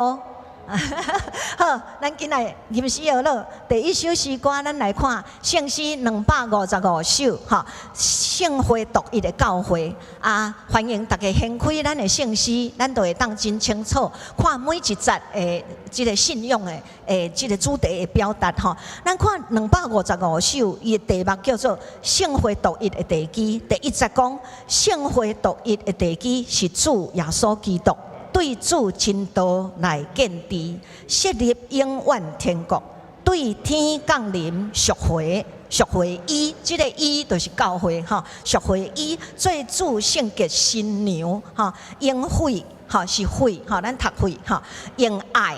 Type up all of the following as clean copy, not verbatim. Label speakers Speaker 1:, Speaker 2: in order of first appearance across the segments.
Speaker 1: 好，咱今仔吟詩學樂第一首詩歌，咱來看聖詩255首，吼，聖會獨一的教會啊，歡迎大家掀開咱的聖詩，咱就會當真清楚看每一節的這个信仰的這个主題的表達吼。咱看255首，伊的題目叫做聖會獨一的地基。第一節講聖會獨一的地基是主耶穌基督。對主真道來建置，設立永遠天國，對天降臨屬會，屬會伊，這个伊就是教會吼，屬會伊做主聖潔新娘吼，用血吼是血吼，咱讀血吼，用愛，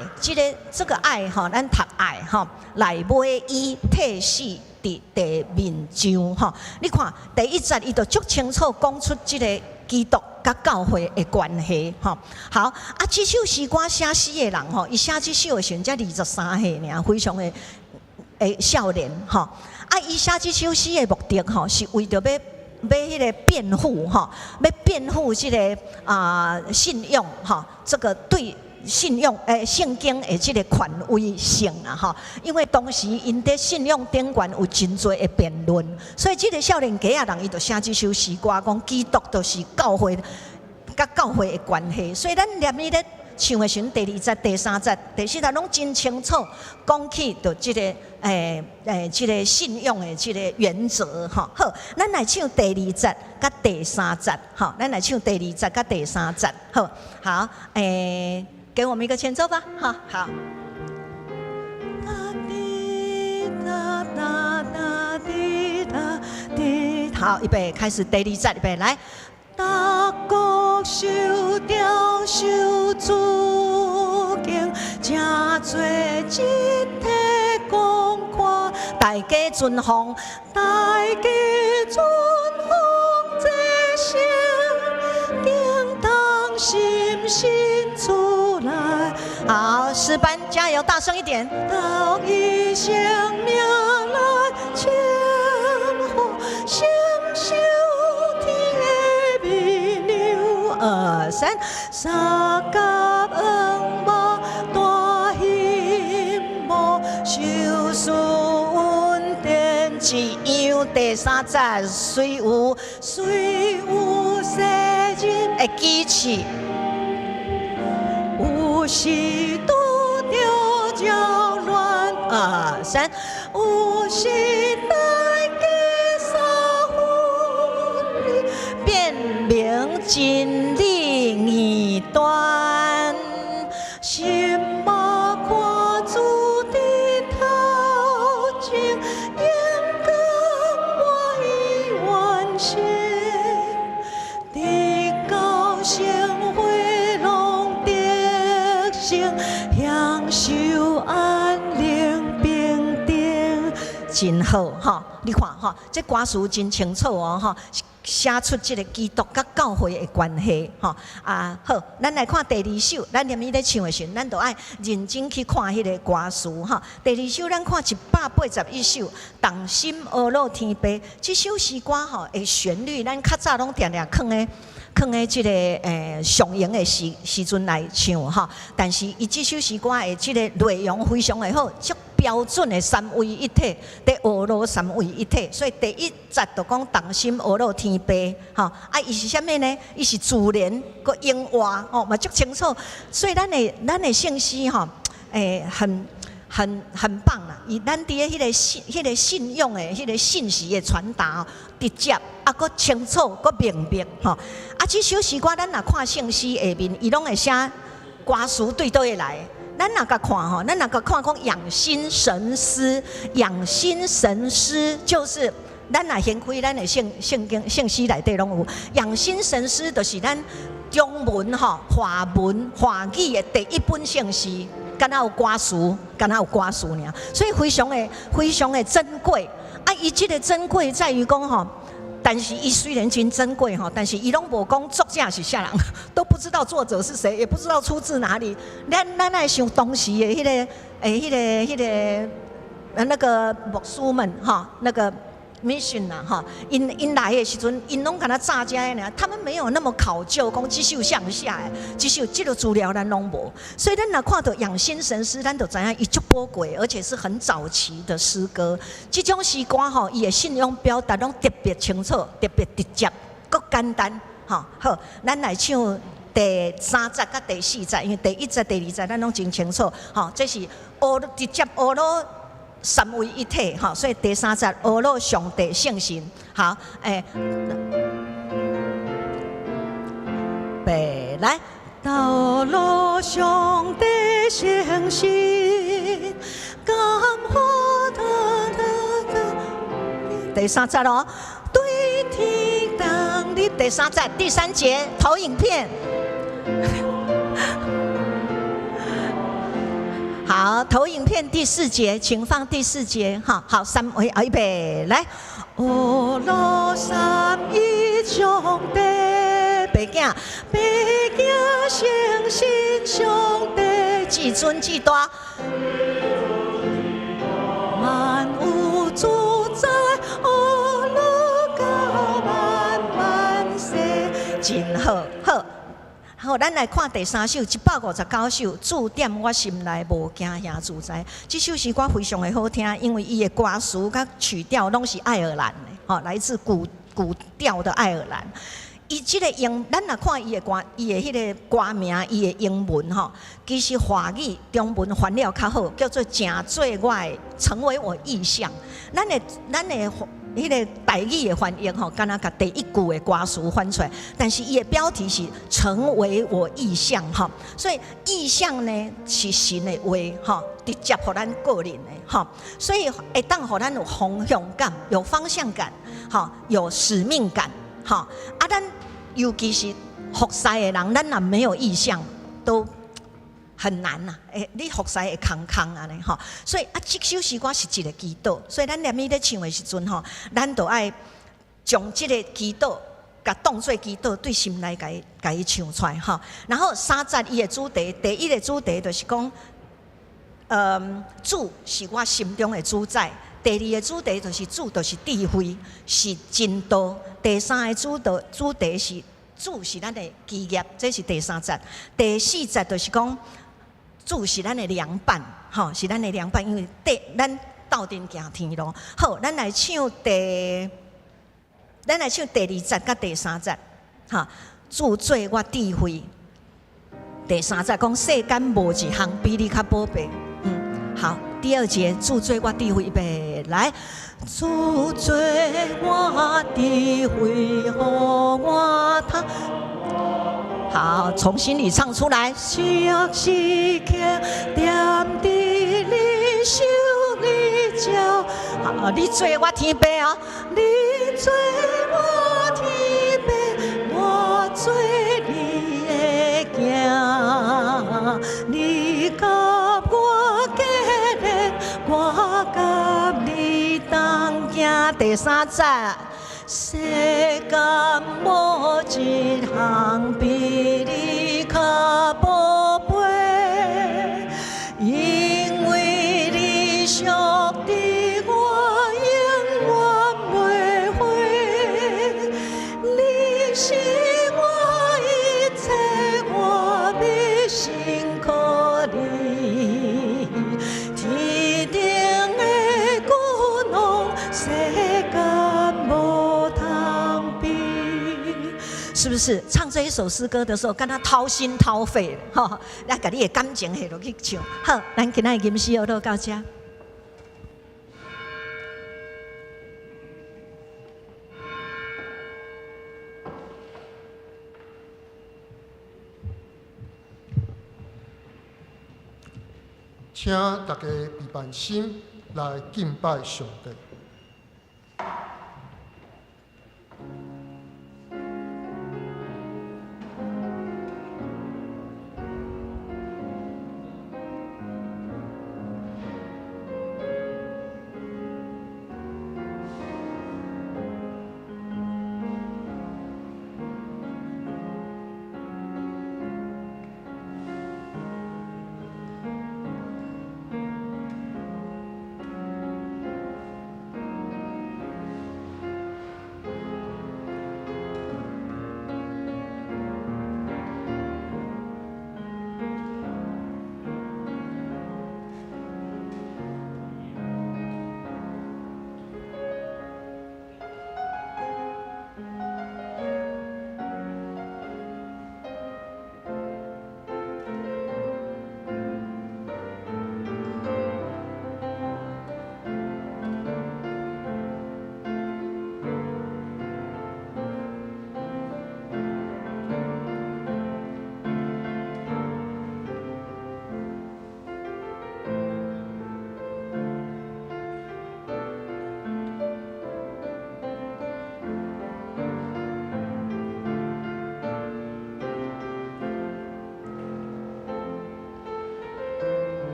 Speaker 1: 這個愛吼，咱讀愛吼，來買伊替死佇地面上吼。你看第一節，伊就足清楚講出這个基督佮教會的關係，吼。好啊，這首詩歌寫詩的人吼，伊寫這首的時陣才23歲爾，非常的少年，吼。啊，伊寫這首詩的目的吼，是為著欲彼個辯護，吼，欲辯護這个信仰，吼，這個對信仰聖經的這个權威性啊，吼。因為當時𪜶佇信仰頂懸有真濟的辯論，所以這个少年家仔人伊就寫這首詩歌，講基督就是教會佮教會的關係。所以咱連伊咧唱的時陣，第二節、第三節、第四節攏真清楚講起著這个這个信仰的這个原則吼。好，咱來唱第二節佮第三節，吼，咱來唱第二節佮第三節，好，好，給我們一個前奏吧，好好。噠滴噠噠噠滴噠滴，好，預備開始，第二節，預備來。
Speaker 2: 逐國受調受主敬，成做一體公看，
Speaker 1: 大家尊奉，
Speaker 2: 大家尊奉這聖經同心伸出來。
Speaker 1: 好，詩班加油，大聲一點。
Speaker 2: 當以聖名來稱呼，承受天的美娘。
Speaker 1: 二三，
Speaker 2: 三甲黃目大興幕，受賜恩典
Speaker 1: 一樣。第三節，雖有
Speaker 2: 雖有世人
Speaker 1: 的機器，
Speaker 2: 有時拄著擾亂，
Speaker 1: 二三，
Speaker 2: 有時大家三分離，
Speaker 1: 辨明真理二端，
Speaker 2: 心目看主佇頭前，榮光滿伊完成，直到聖會攏得勝，享受安寧平定。
Speaker 1: 真好吼！你看吼，這歌詞真清楚哦吼，寫出這个基督佮教會的關係吼啊。好，咱來看第二首，咱連伊咧唱的時陣，咱就愛認真去看彼个歌詞吼。第二首，咱看181首，同心學樂天父。這首詩歌吼的旋律，咱較早攏定定囥佇這个上營的時陣來唱吼，但是伊這首詩歌的這个內容非常的好，足標準的三位一體，佇學樂三位一體，所以第一節就講同心學樂天父，吼啊，伊是啥物呢？伊是自然閣永活，吼嘛足清楚。所以咱的聖詩吼，很棒啦！伊咱佇咧彼个信仰的彼个信息的傳達，直接啊，閣清楚，閣明白吼。啊，這首詩歌咱若看聖詩下面，伊攏會寫歌詞對佗位來。咱若共看吼，咱若共看講養心神詩，養心神詩就是咱若掀開咱的聖經聖詩內底攏有養心神詩，就是咱中文吼華文華語的第一本聖詩。敢若有歌詞，敢若有歌詞爾，所以非常的珍貴。啊，伊這个珍貴在於講吼，但是伊雖然真珍貴吼，但是伊攏無講作者是啥人，都不知道作者是誰，也不知道出自哪裡。咱愛想當時的彼個、彼個、彼個那個牧師們哈，那個。mission 啦，吼，𪜶來的時陣，𪜶攏敢若早遮的爾，他們沒有那麼考究，講這首誰寫的，這首這個資料咱攏無，所以咱若看著養心神詩，咱就知影伊足寶貴，而且是很早期的詩歌。這種詩歌吼，伊的信仰表達攏特別清楚、特別直接、閣簡單，吼。好，咱來唱第三節佮第四節，因為第一節、第二節咱攏真清楚，吼，這是學直接學咯。三位一體，吼，所以第三節呵咾上帝聖神，好，欸，備來，
Speaker 2: 呵咾上帝聖神，感化他。
Speaker 1: 第三節咯，對天當你第三節第三節投影片。好，投影片第四節，請放第四節。哈，好，三位，預備，來。
Speaker 2: 呵咾三一上帝，
Speaker 1: 白囝，
Speaker 2: 白囝相信上帝，
Speaker 1: 至尊至大，
Speaker 2: 萬有主宰，呵咾到萬萬世，
Speaker 1: 真好，好。好，咱來看第三首，159首，主踮我心內無驚遐自在。這首詩歌非常的好聽，因為伊的歌詞佮曲調攏是愛爾蘭的，吼，來自古調的愛爾蘭。伊這個英，咱若看伊的歌，伊的彼个歌名，伊的英文吼，其實華語中文翻了較好，叫做成做我的，成為我異象。咱的彼个台語的翻譯吼，敢若共第一句的歌詞翻出來，但是伊的標題是成為我異象吼，所以異象呢是神的話吼，直接予咱個人的吼，所以會當予咱有方向感、有方向感，吼，有使命感，吼。啊，咱尤其是服侍的人，咱若沒有異象，都很難吶，欸，你服侍會空空按呢吼，所以啊，這首詩歌是一個祈禱，所以咱連伊咧唱的時陣吼，咱就愛將這個祈禱，共當做祈禱，對心內共伊唱出來吼。然後三節伊的主題，第一個主題就是講，主是我心中的主宰。第二個主題就是主就是智慧，是真道。第三個主題是主是咱的基業，這是第三節。第四節就是講，主是咱的良伴，吼，是咱的良伴，因為綴咱鬥陣行天路。好，咱來唱第二節佮第三節，哈，主做我智慧。第三節講世間無一項比你較寶貝。嗯，好，第二節主做我智慧，預備來，
Speaker 2: 主做我智慧，予我通。
Speaker 1: 好，從心裡唱出來。
Speaker 2: 時時刻踮佇你手裡照。
Speaker 1: 好，你做我天父哦，
Speaker 2: 你做我天父，我做你的囝，你佮我結連，我佮你同行。
Speaker 1: 第三節。
Speaker 2: 世間無一項比你較寶貝，因為你屬佇我永遠袂悔。你是我一切，我欲信靠你。天頂的君王，世間無通比。
Speaker 1: 是不是唱這一首詩歌的時候，敢若掏心掏肺，吼，來共你的感情下落去唱。好，咱今仔日吟詩學到到這。
Speaker 3: 請大家備辦心來敬拜上帝。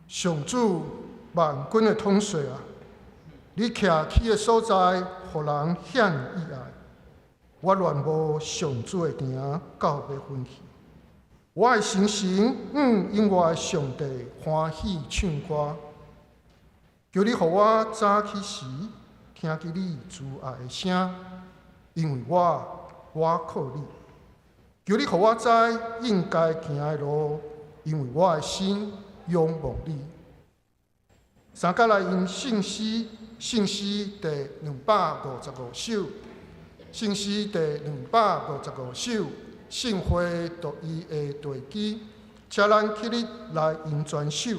Speaker 3: 上主萬軍的統帥啊，你徛起的所在，予人顯意愛。我戀慕上主的行到欲昏去。我的心神因我的上帝歡喜唱歌。求你予我早起時聽見你慈愛的聲，因為我倚靠你。求你予我知應該行的路，因為我的心仰望你。三甲來吟聖詩，聖詩第255首，聖詩第255首，聖會獨一的地基，請咱起立來吟全首。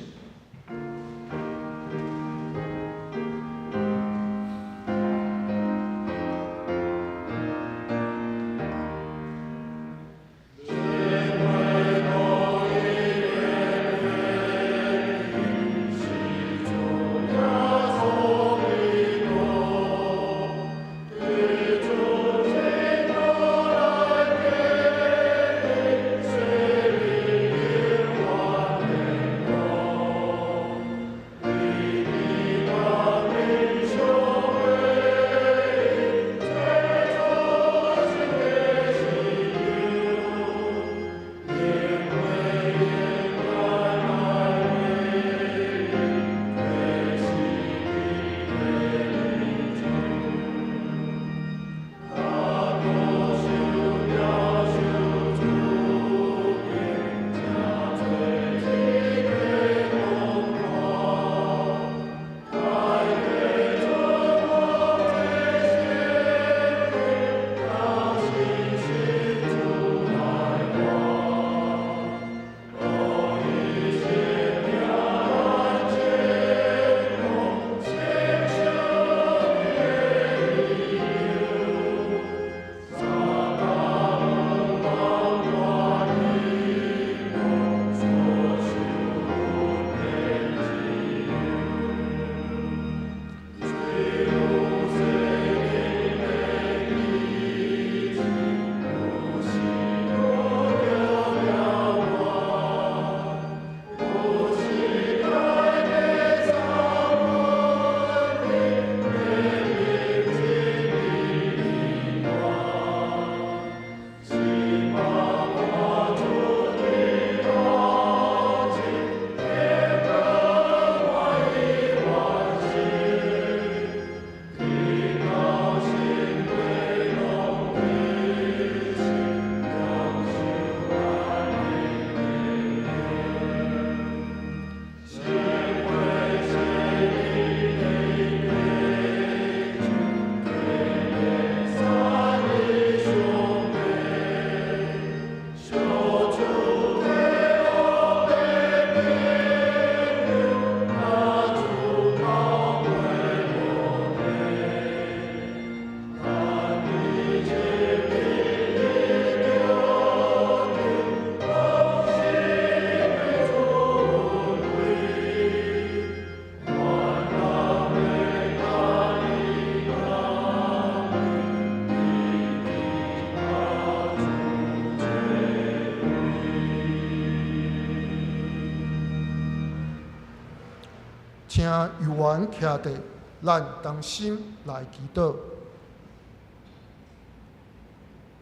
Speaker 3: 請有緣徛佇咱同心來祈禱，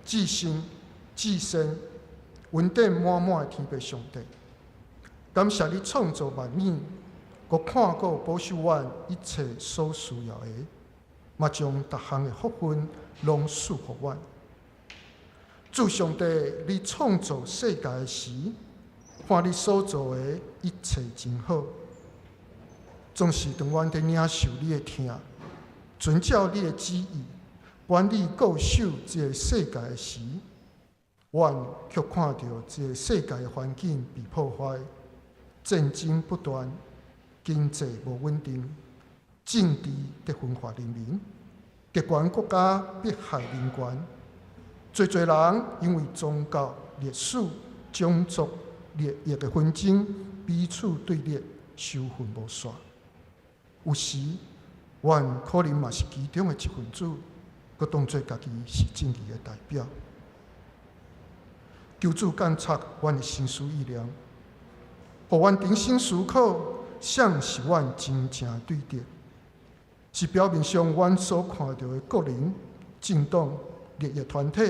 Speaker 3: 至聖至聖，恩典滿滿的天父上帝，感謝你創造萬物，閣看顧保守阮一切所需要的，嘛將逐項的福分攏賜予阮。主上帝，你創造世界的時，看你所做的一切真好。總是當阮佇領受你的疼，遵照你的旨意，管理固守這个世界的時，阮卻看著這个世界的環境被破壞，戰爭不斷，經濟無穩定，政治佇分化人民，極權國家迫害人權，濟濟人因為宗教、歷史、種族、利益的紛爭，彼此對立，仇恨無煞。有時，阮可能嘛是其中的一份子，閣當作家己是正義的代表。求主鑒察阮的心思意念，予阮重新思考，啥是阮真正對敵？是表面上阮所看著的個人、政黨、利益團體、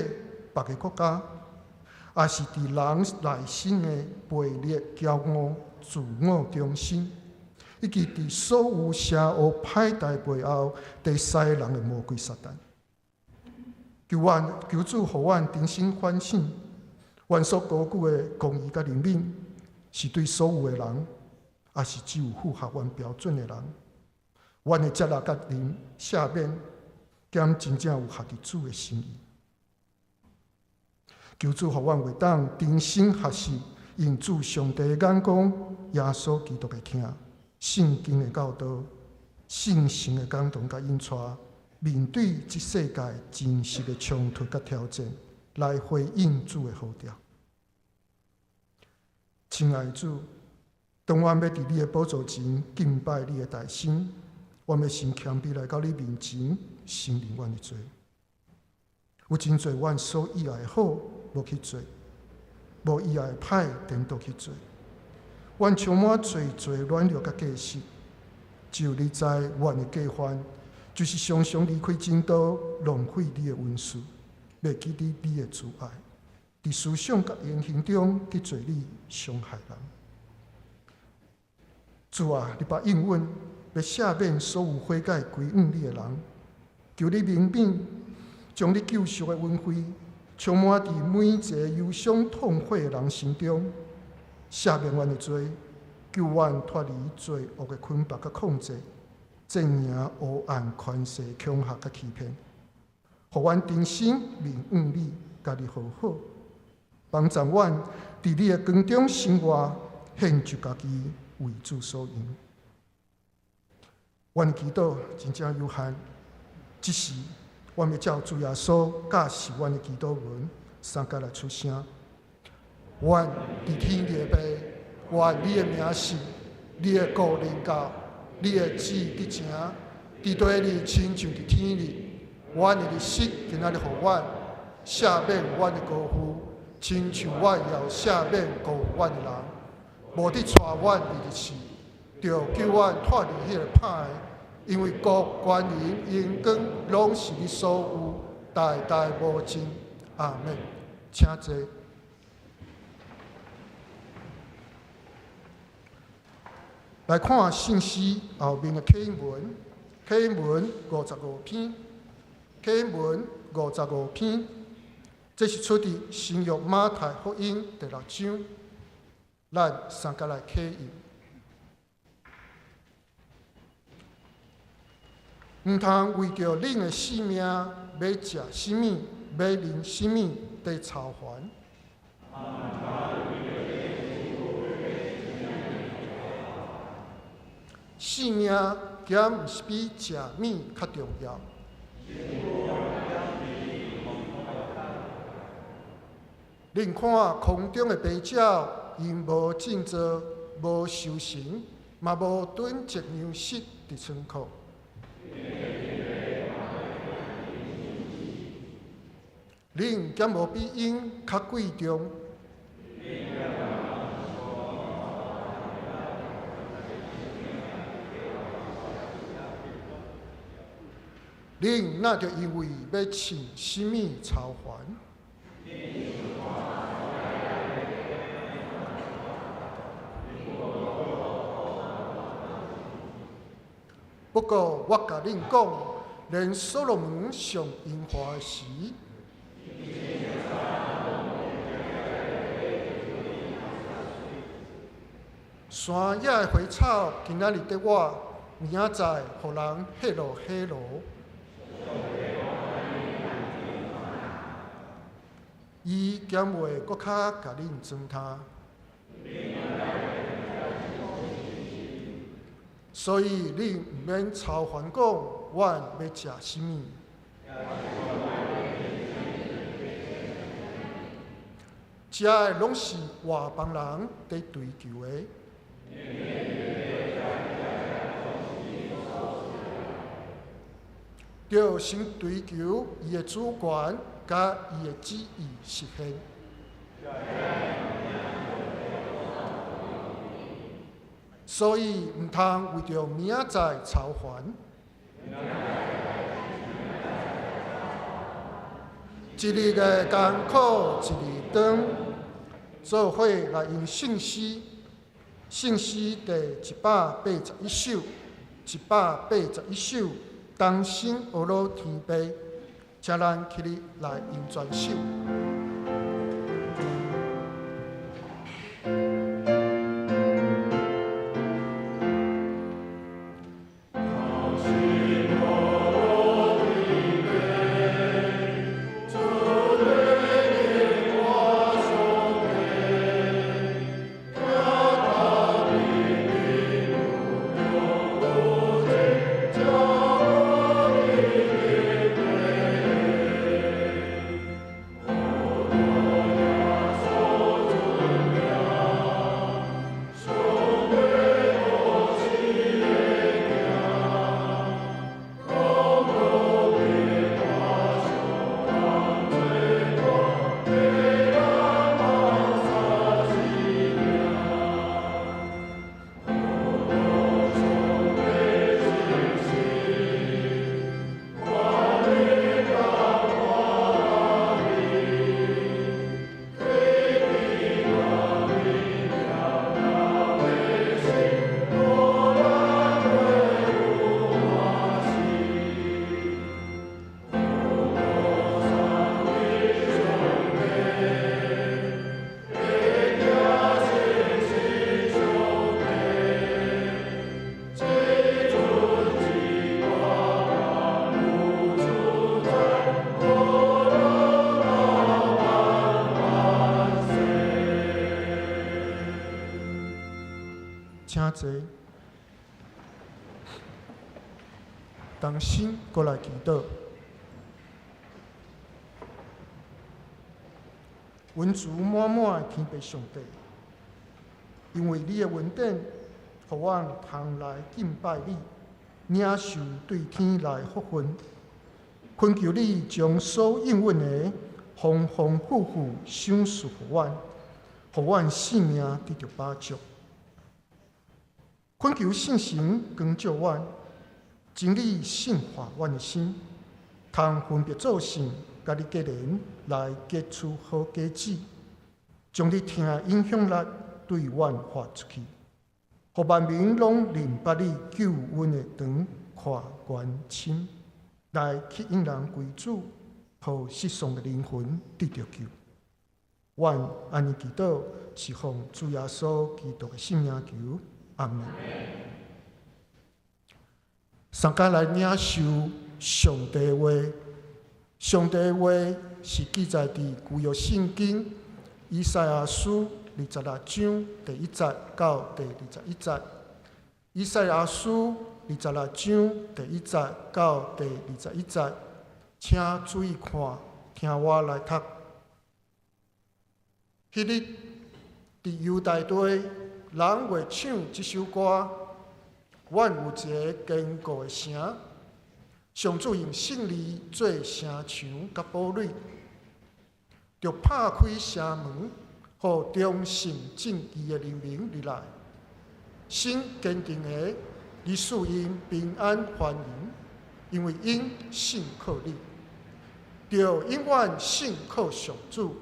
Speaker 3: 別个國家，抑是佇人內心的卑劣、驕傲、自我中心，以及佇所有邪惡歹代背後佇使人的魔鬼撒旦。求阮求主，予阮重新反省，阮所高舉的公義佮憐憫，是對所有的人，抑是只有符合阮標準的人？阮的接納佮憐赦免，敢真正有合佇主的心意？求主予阮會當重新學習，用主上帝的眼光、耶穌基督的疼、聖經的教導、聖神的感動佮引帶，面對這世界真實的衝突佮挑戰，來回應主的呼召。親愛的主，當阮欲佇你的寶座前敬拜你的大神，阮欲先謙卑來到你面前，承認阮的罪。有真濟阮所意愛的好無去做，無意愛的歹顛倒去做。阮充滿濟濟軟弱佮過失，只有你知阮的過犯，就是常常離開真道，浪費你的恩賜，袂記得你的慈愛，佇思想佮言行中得罪你，傷害人。主啊，你捌應允欲赦免所有悔改歸向你的人，求你憐憫，將你救贖的恩惠充滿佇每一個憂傷痛悔的人心中，赦免阮的罪，救阮脫離罪惡的捆綁佮控制，戰贏黑暗權勢恐嚇佮欺騙，予阮重新面向你，佮你和好，幫助阮佇你的光中生活，獻上家己為主所用。阮的祈禱真正有限，這時阮欲照主耶穌教示阮的祈禱文，三家來出聲。阮佇天裡的父，願你的名聖，你的國臨到，你的旨意得成，佇地裡親像佇天裡。阮的日食今仔日予阮，赦免阮的過犯，親像阮也有赦免過犯阮的人。無得帶阮入去試，著救阮脫離彼个歹的，因為國、權能、榮光，攏是你所有，代代無盡。阿們。請坐。來看聖詩後面的啟英文，啟英文55篇，啟英文55篇，這是出佇新約馬太福音第六章。咱三家來啟應。毋通為著恁的性命，欲食啥物，欲啉啥物，佇操煩。性命敢毋是比食物較重要？恁看空中的飛鳥，𪜶無種作，無收成，嘛無囤積糧食佇倉庫。恁敢無比𪜶較貴重？恁若著因為欲穿啥物操煩？不過我共恁講，連所羅門上榮華的時，山野的花草今仔日佇活，明仔載予人彼落火爐。伊敢會閣較共恁裝呾？所以恁毋免操煩講，阮欲食啥物。這个攏是外邦人佇追求的。著先追求伊的主權，佮伊的旨意實現。所以毋通為著明仔載操煩。一日的艱苦一日長，做伙來用聖詩，聖詩第181首，181首，同心學樂天父，請咱起立來用全首。請坐，同心閣來祈禱。恩慈滿滿的天父上帝，因為你的恩典，予阮通來敬拜你，領受對天來福分。懇求你將所應允的豐豐富富賞賜予阮，予阮性命得著飽足。懇求聖神光照阮，真理聖化阮的心，通分別做聖，共你結連來結出好果子，將你疼的影響力對阮發出去，予萬民攏認捌你救恩的長闊懸深，來吸引人歸主，予失喪的靈魂得著救。阮按呢祈禱，是奉主耶穌基督的聖名求。阿們。相共來領受上帝話，上帝話是記載佇舊約聖經以賽亞書26章第1節到第21節。以賽亞書26章第1節到第21節，請注意看，聽我來讀。彼日，佇猶大地，人會唱這首歌。阮有一个堅固的城，上主用勝利做城牆佮堡壘，著拍開城門，予忠信正義的人民入來。心堅定的，你賜𪜶平安歡迎，因為𪜶信靠你，著永遠信靠上主，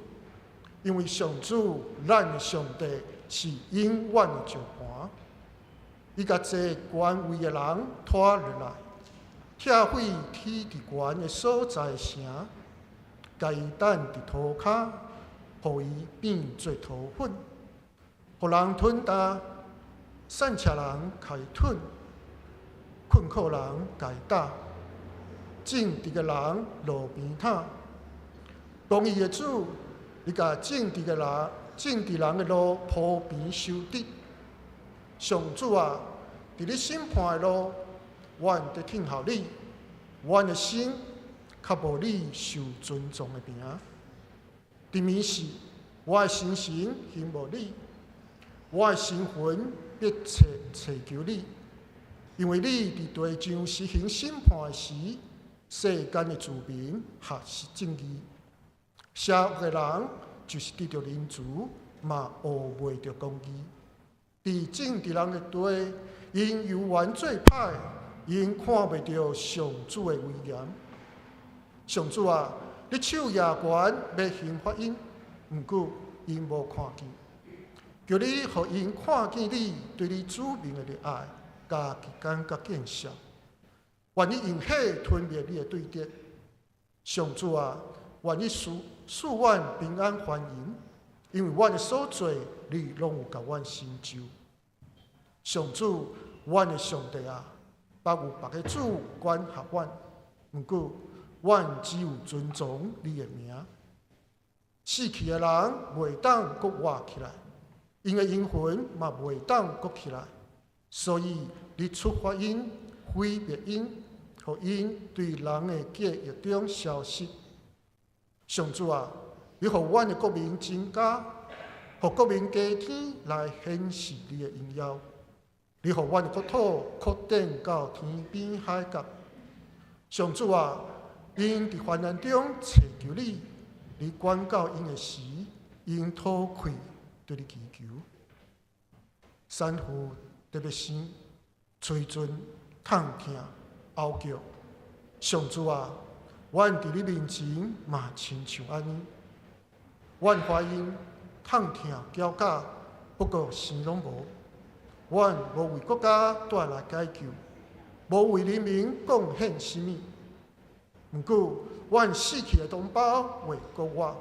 Speaker 3: 因為上主咱的上帝是永遠的石磐。伊共坐權位的人拖落來，拆毀起佇懸的所在的城，共伊擲佇塗跤，予伊變做塗粉，予人吞焦，散赤人共伊吞，困苦人共伊打，正直的人落鞭打。公義的主，你共正直人的路鋪平修直。上主啊，佇你審判的路，阮佇聽候你，阮的心較無你受尊重的名。佇暝時，我的心神欣慕你，我的神魂迫切揣求你，因為你佇地上施行審判時，世間的子民學習正義。邪惡的人就是得著仁慈，嘛烏昧著公義。佇正直人的地，𪜶猶原做歹，𪜶看袂著上主的威嚴。上主啊，你手舉懸欲刑罰𪜶，毋過𪜶無看見。求你予𪜶看見你對你子民的熱愛，佮時間佮見識。願你用火吞滅你的對敵。上主啊，願你賜賜阮平安繁榮，因為阮的所做，你攏有共阮成就。上主，阮的上帝啊，別有別个主管轄阮，毋過阮只有尊崇你的名。死去的人袂當閣活起來，𪜶的靈魂嘛袂當閣起來，所以你處罰𪜶，毀滅𪜶，予𪜶對人的記憶中消失。上主啊，你予阮的國民增加，予國民加添來顯示你的榮耀。你予阮的國土擴展到天邊海角。上主啊，𪜶佇患難中尋求你，你管教𪜶的時，𪜶討氣對你祈求。產婦得欲生，催陣痛疼嗷叫。上主啊，阮佇你面前嘛親像按呢。阮懷孕痛疼絞絞，不過生攏無。阮無為國家帶來解救，無為人民貢獻啥物。毋過，阮死去的同胞會閣活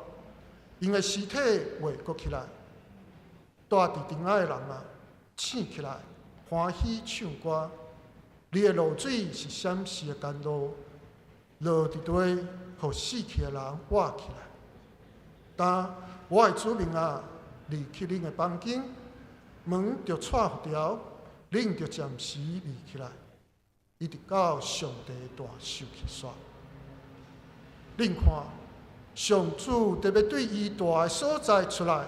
Speaker 3: ，𪜶的屍體會閣起來。住佇地仔的人啊，醒起來，歡喜唱歌。你的露水是閃爍的甘露，落佇地，予死去的人活起來。當我的子民啊，入去恁的房間，門著掣牢，恁著暫時匿起來，一直到上帝大受氣煞。恁看，上主特欲對伊蹛的所在出來，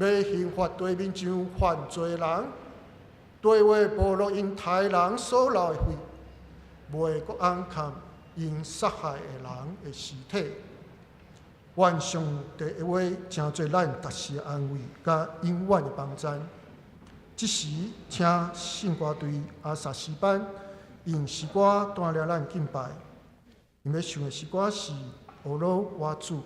Speaker 3: 欲刑罰地面上犯罪的人，地會暴露𪜶刣人所流的血，袂閣尪看𪜶殺害的人的屍體。願上帝的話成做咱逐時的安慰，佮永遠的幫贊。這時，請聖歌隊阿薩詩班用詩歌帶領咱敬拜。𪜶欲唱的詩歌是《呵咾我主》。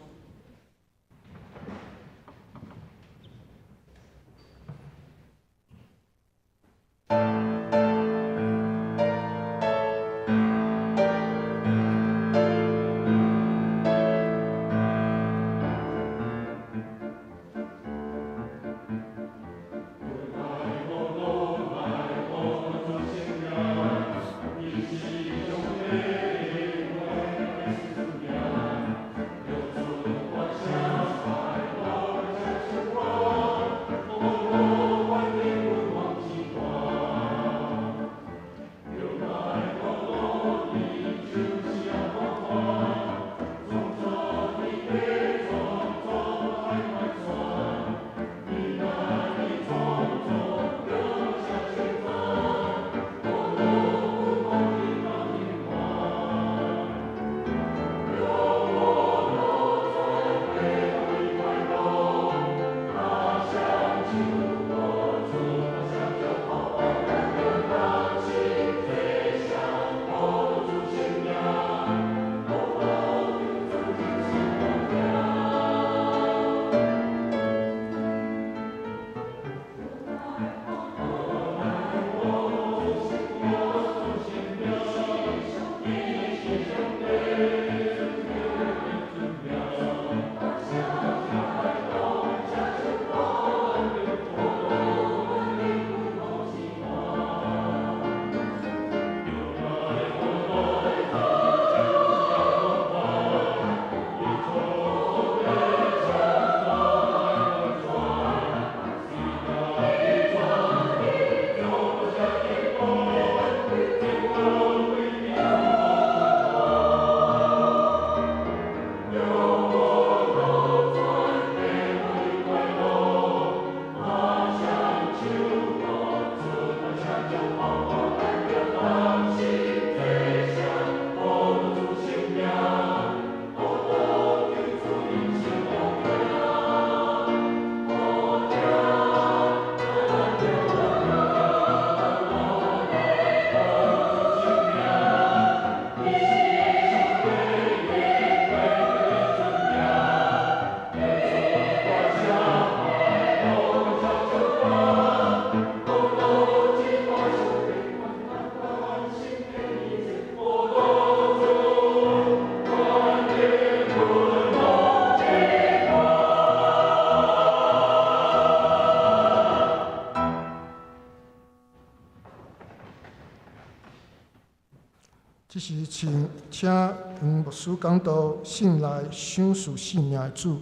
Speaker 3: 這時請黃牧師講道，先來賞賜性命的主。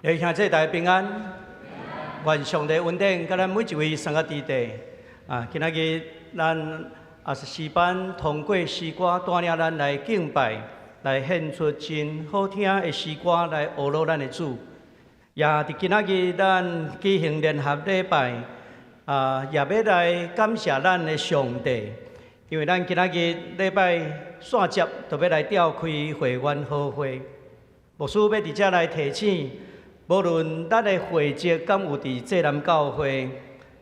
Speaker 4: 兄弟大家平安，願上帝恩典，佮咱每一位三個弟弟啊，今仔日咱也是詩班通過詩歌帶領咱來敬拜，來獻出真好聽的詩歌來呵咾咱的主。也佇今仔日咱舉行聯合禮拜，啊，也欲來感謝咱的上帝，因為咱今仔日禮拜煞接，就欲來召開會員好會。牧師欲佇遮來提醒，無論咱的會籍敢有佇濟南教會，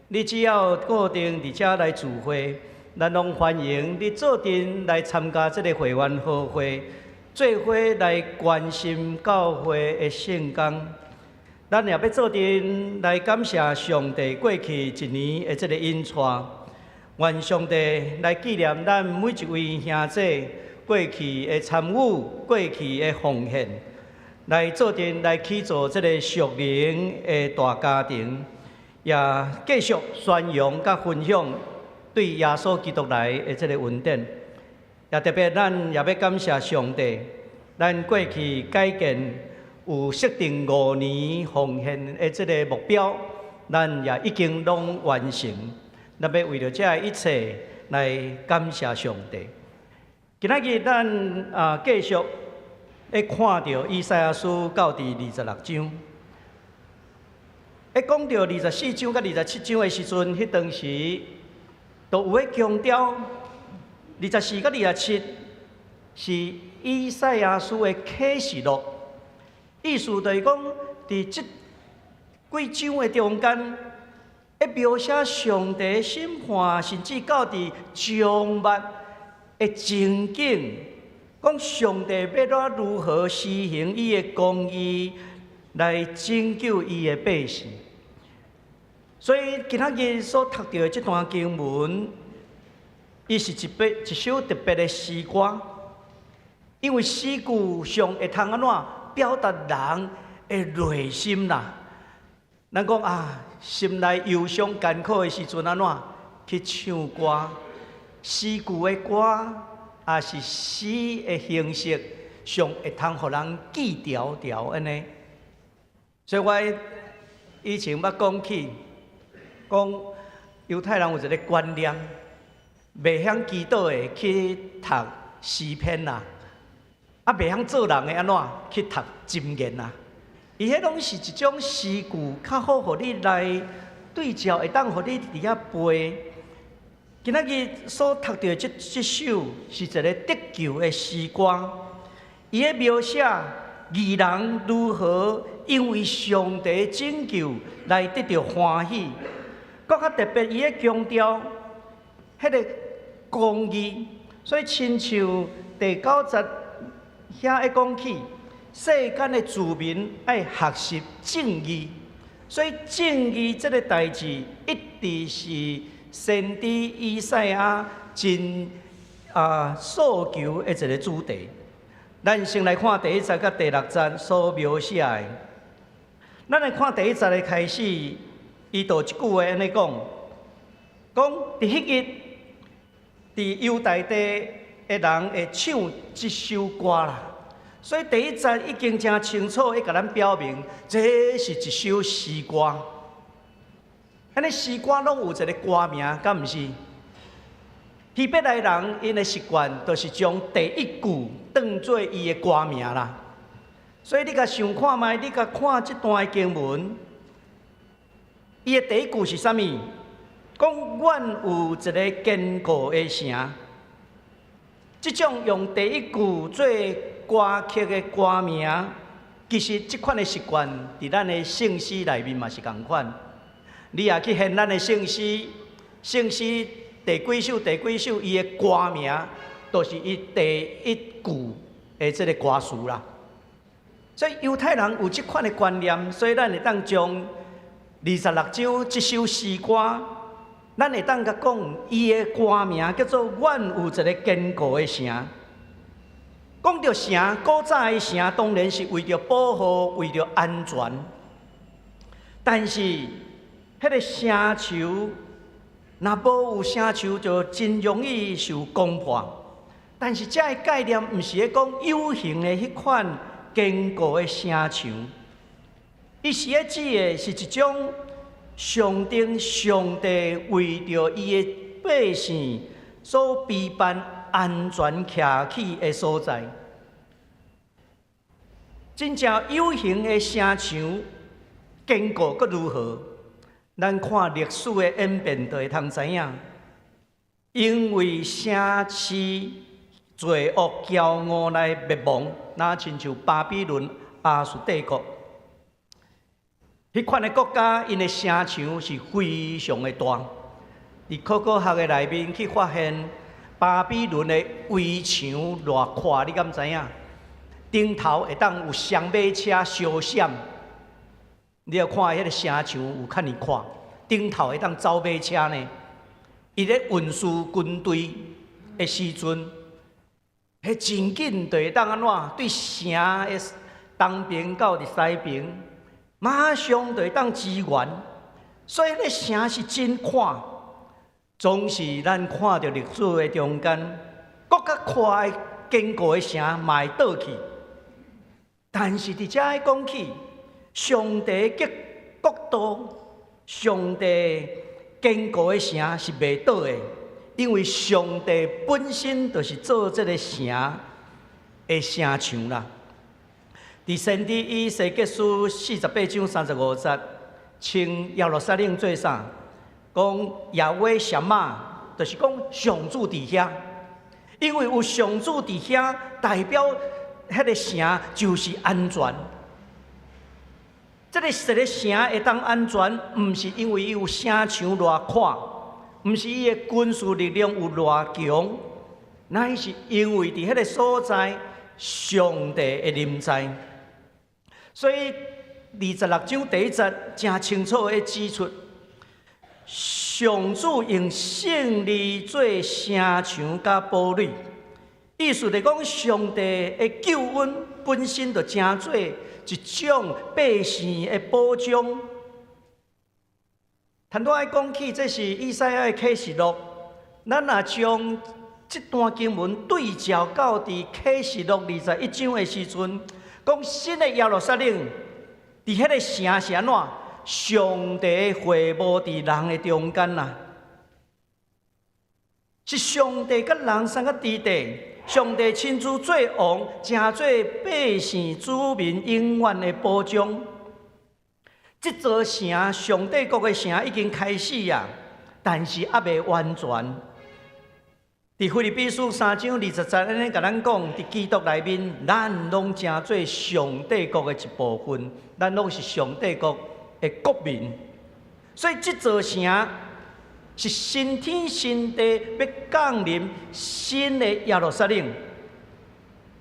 Speaker 4: 你只要固定佇遮來聚會，咱攏歡迎你做陣來參加這个會員好會，做伙來關心教會的聖工。咱也欲做陣來感謝上帝過去一年的這个引帶，願上帝來紀念咱每一位兄弟過去的參與、過去的奉獻，來做陣來起造這个屬靈的大家庭，也繼續宣揚佮分享對耶穌基督來的這个恩典。也特別，咱也欲感謝上帝，咱過去改建有設定5年奉獻的這个目標，咱也已經攏完成。咱欲為著這一切來感謝上帝。今仔日咱啊繼續會看著以賽亞書到第二十六章，咧講著24章佮27章的時陣，彼當時都有咧強調24佮27是以賽亞書的啟示錄，意思就是講，佇這幾章的中間，會描寫上帝審判，甚至到佇終末的情景，講上帝欲怎如何施行伊的公義來拯救伊的百姓。所以今仔日所讀著的這段經文，伊是一首特別的詩歌，因為詩句上會通按怎表達人的內心啦。咱講啊，心內憂傷艱苦的時陣，按怎去唱歌？詩句的歌，抑是詩的形式，上會通予人記牢牢按呢。所以我以前捌講起，講猶太人有一个觀念，袂曉祈禱的去讀詩篇啦，啊，袂曉做人的按怎去讀箴言啦。伊彼攏是一種詩句，較好予你來對照，會當予你佇遐背。今仔日所讀著這首是一个得救的詩歌，伊咧描寫義人如何因為上帝拯救來得著歡喜。閣較特別，伊咧強調彼个公義，所以親像第九節遐咧講起，世間的子民愛學習正義，所以正義這个代誌一直是先知以賽亞真訴求的一个主題。咱先來看第一節佮第六節所描寫的。咱來看第一節的開始，伊就一句話按呢講，講佇彼日，佇猶大地的人會唱這首歌啦。所以第一節已經誠清楚，會共咱表明，這是一首詩歌。按呢詩歌攏有一个歌名，敢毋是？希伯來人𪜶的習慣，就是將第一句當做伊的歌名啦。所以你共想看覓，你共看這段的經文，伊的第一句是啥物？講阮有一个堅固的城。這種用第一句做歌曲的歌名，其實這款的習慣，佇咱的聖詩內面嘛是仝款。你若去掀咱的聖詩，聖詩第幾首、第幾首，伊的歌名，就是伊第一句的這个歌詞啦。所以猶太人有這款的觀念，所以咱會當將二十六章這首詩歌，咱會當共講，伊的歌名叫做《阮有一个堅固的城》。講著城，古早的城當然是為著保護、為著安全。但是，彼个城牆，若無有城牆，就真容易受攻破。但是這个概念毋是咧講有形的彼款堅固的城牆，伊是咧指的是一種象徵上帝為著伊的百姓所備辦安全徛起的所在。真正有形的城牆堅固閣如何？咱看歷史的演變，就會通知影。因為城市罪惡驕傲來滅亡，若親像巴比倫、亞述帝國，彼款的國家，𪜶的城牆是非常的大。佇考古學的內面去發現巴比倫的圍牆偌闊，你敢知影？頂頭會當有雙馬車相閃，你著看彼个城牆有較爾闊，頂頭會當走馬車呢。伊咧運輸軍隊的時陣，彼真緊就會當按怎？對城的東邊到佇西邊，馬上就會當支援。所以彼个城是真闊，總是咱看著歷史的中間，閣較闊的堅固的城嘛會倒去。但是佇遮講起，上帝的國度，上帝堅固的城是袂倒的，因為上帝本身就是做這个城的城牆啦。佇先知以西結書48章35節，稱耶路撒冷做啥？講耶和華瑪，就是講上主佇遐，因為有上主佇遐，代表彼个城就是安全。這个一个城會當安全，毋是因為伊有城牆偌闊，毋是伊的軍事力量有偌強，乃是因為佇彼个所在，上帝的臨在。所以26章第1節誠清楚的指出，上主用勝利做城牆佮堡壘，意思就講上帝的救恩本身就成做一種百姓的保障。談到愛講起，這是以賽亞的啟示錄。咱若將這段經文對照到佇啟示錄21章的時陣，講新的耶路撒冷，佇彼个城是按怎？上帝會幕佇人的中間啦，是上帝佮人三個佇地，上帝親自做王，成做百姓子民永遠的保障。這座城，上帝國的城已經開始啊，但是猶未完全。佇腓立比書3章20節按呢共咱講，佇基督內面，咱攏成做上帝國的一部分，咱攏是上帝國的國民。所以這座城是新天新地欲降臨新的耶路撒冷。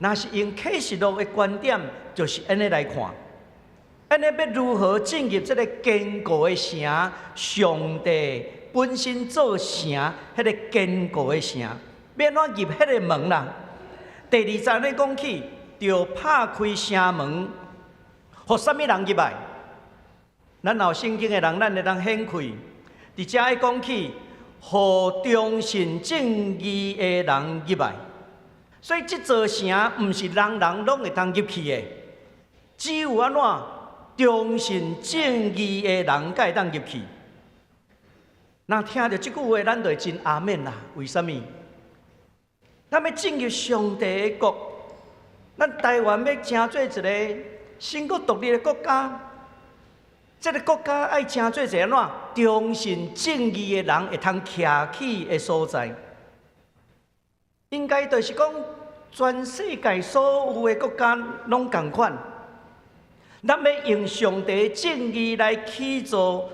Speaker 4: 若是用啟示錄的觀點，就是按呢來看。按呢欲如何進入這个堅固的城？上帝本身做城，彼个堅固的城，欲按怎入彼个門啦？第二節咧講起，著拍開城門，予啥物人入來？咱有聖經的人，咱會當掀開。佇遮愛講起，予忠信正義的人入來。所以這座城毋是人人攏會當入去的，只有按怎忠信正義的人才會當入去。若聽著這句話，咱就會真阿們啦。為啥物？咱欲進入上帝的國，咱台灣欲成做一个新國獨立的國家，這个國家愛成做一个按怎忠信正義的人會通徛起的所在。應該就是講，全世界所有的國家攏仝款。咱欲用上帝正義來起造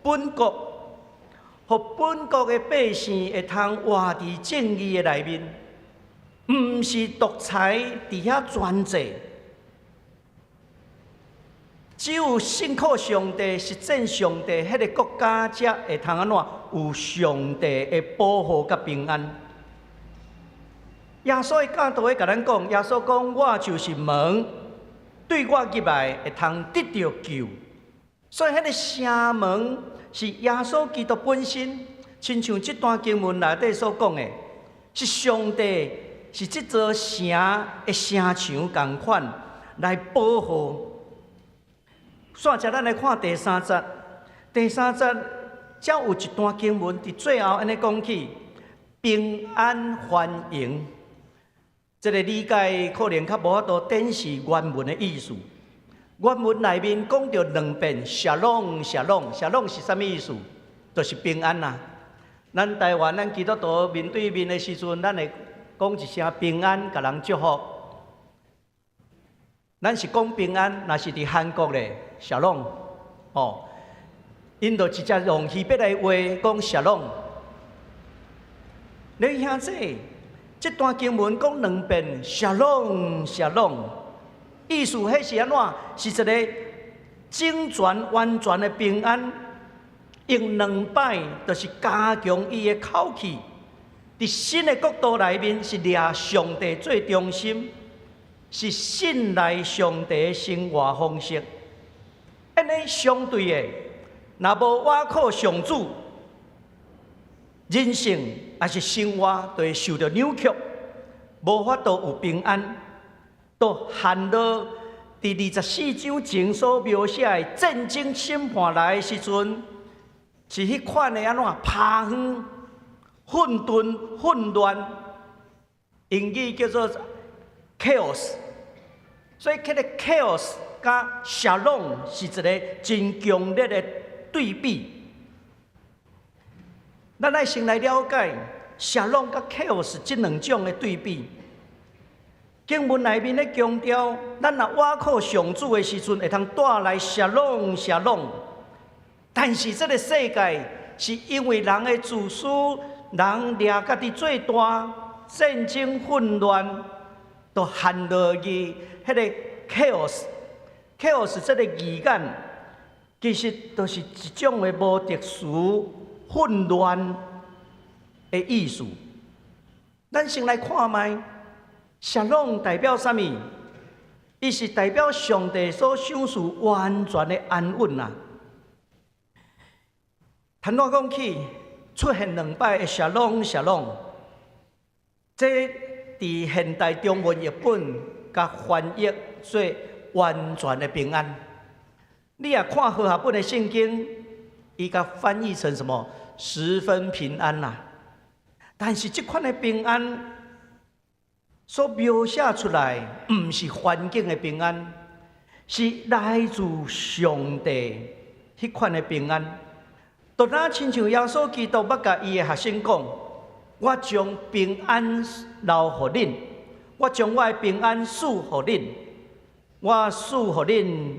Speaker 4: 本國，予本國的百姓會通活佇正義的內面，毋是獨裁佇遐專制。只有信靠上帝、實踐上帝，彼个國家才會通按怎有上帝的保護佮平安。耶穌的教導會共咱講，耶穌講：我就是門，對我入來會通得著救。所以，彼个城門是耶穌基督本身，親像這段經文內底所講的，是上帝是這座城的城牆仝款來保護。煞接咱來看第三節，第三節才有一段經文佇最後按呢講起平安歡迎。這个理解可能較無法度展示原文的意思。原文內面講著兩遍，שלום שלום，שלום是啥物意思？就是平安啦。咱台灣咱基督徒面對面的時陣，咱會講一聲平安，共人祝福。咱是講平安，若是佇韓國咧，שלום，哦，𪜶就直接用希伯來話講שלום。你兄弟，這段經文講兩遍，שלום שלום，意思彼是按怎？是一个整全完全的平安，用兩擺就是加強伊的口氣。佇新的國度內面是掠上帝做中心，是信賴上帝的生活方式。按呢相對的，若無倚靠上主，人生抑是生活就會受著扭曲，無法度有平安，都陷落佇24章前所描寫的戰爭審判來的時陣，是彼款的按怎拍昏、混沌、混亂，英語叫做 chaos。所以，彼个 chaos 佮 shalom 是一个真強烈的對比。咱愛先來了解 shalom 佮 chaos 這兩種的對比。經文內面咧強調，咱若倚靠上主的時陣，會通帶來 shalom shalom。但是這个世界是因為人的自私，人掠家己做大，戰爭混亂，都陷落去彼个 chaos。chaos 這个字眼，其實就是一種的無秩序、混亂的意思。咱先來看覓，shalom 代表啥物？伊是代表上帝所賞賜完全的安穩啊。坦白講起，出現兩擺的 shalom shalom，這佇現代中文譯本共翻譯做完全的平安。你若看和合本的聖經，伊共翻譯成什麼？十分平安啦。但是這款的平安所描寫出來，毋是環境的平安，是來自上帝彼款的平安。就若親像耶穌基督捌共伊的學生講：我將平安留予恁，我將我的平安賜予恁，我賜予恁，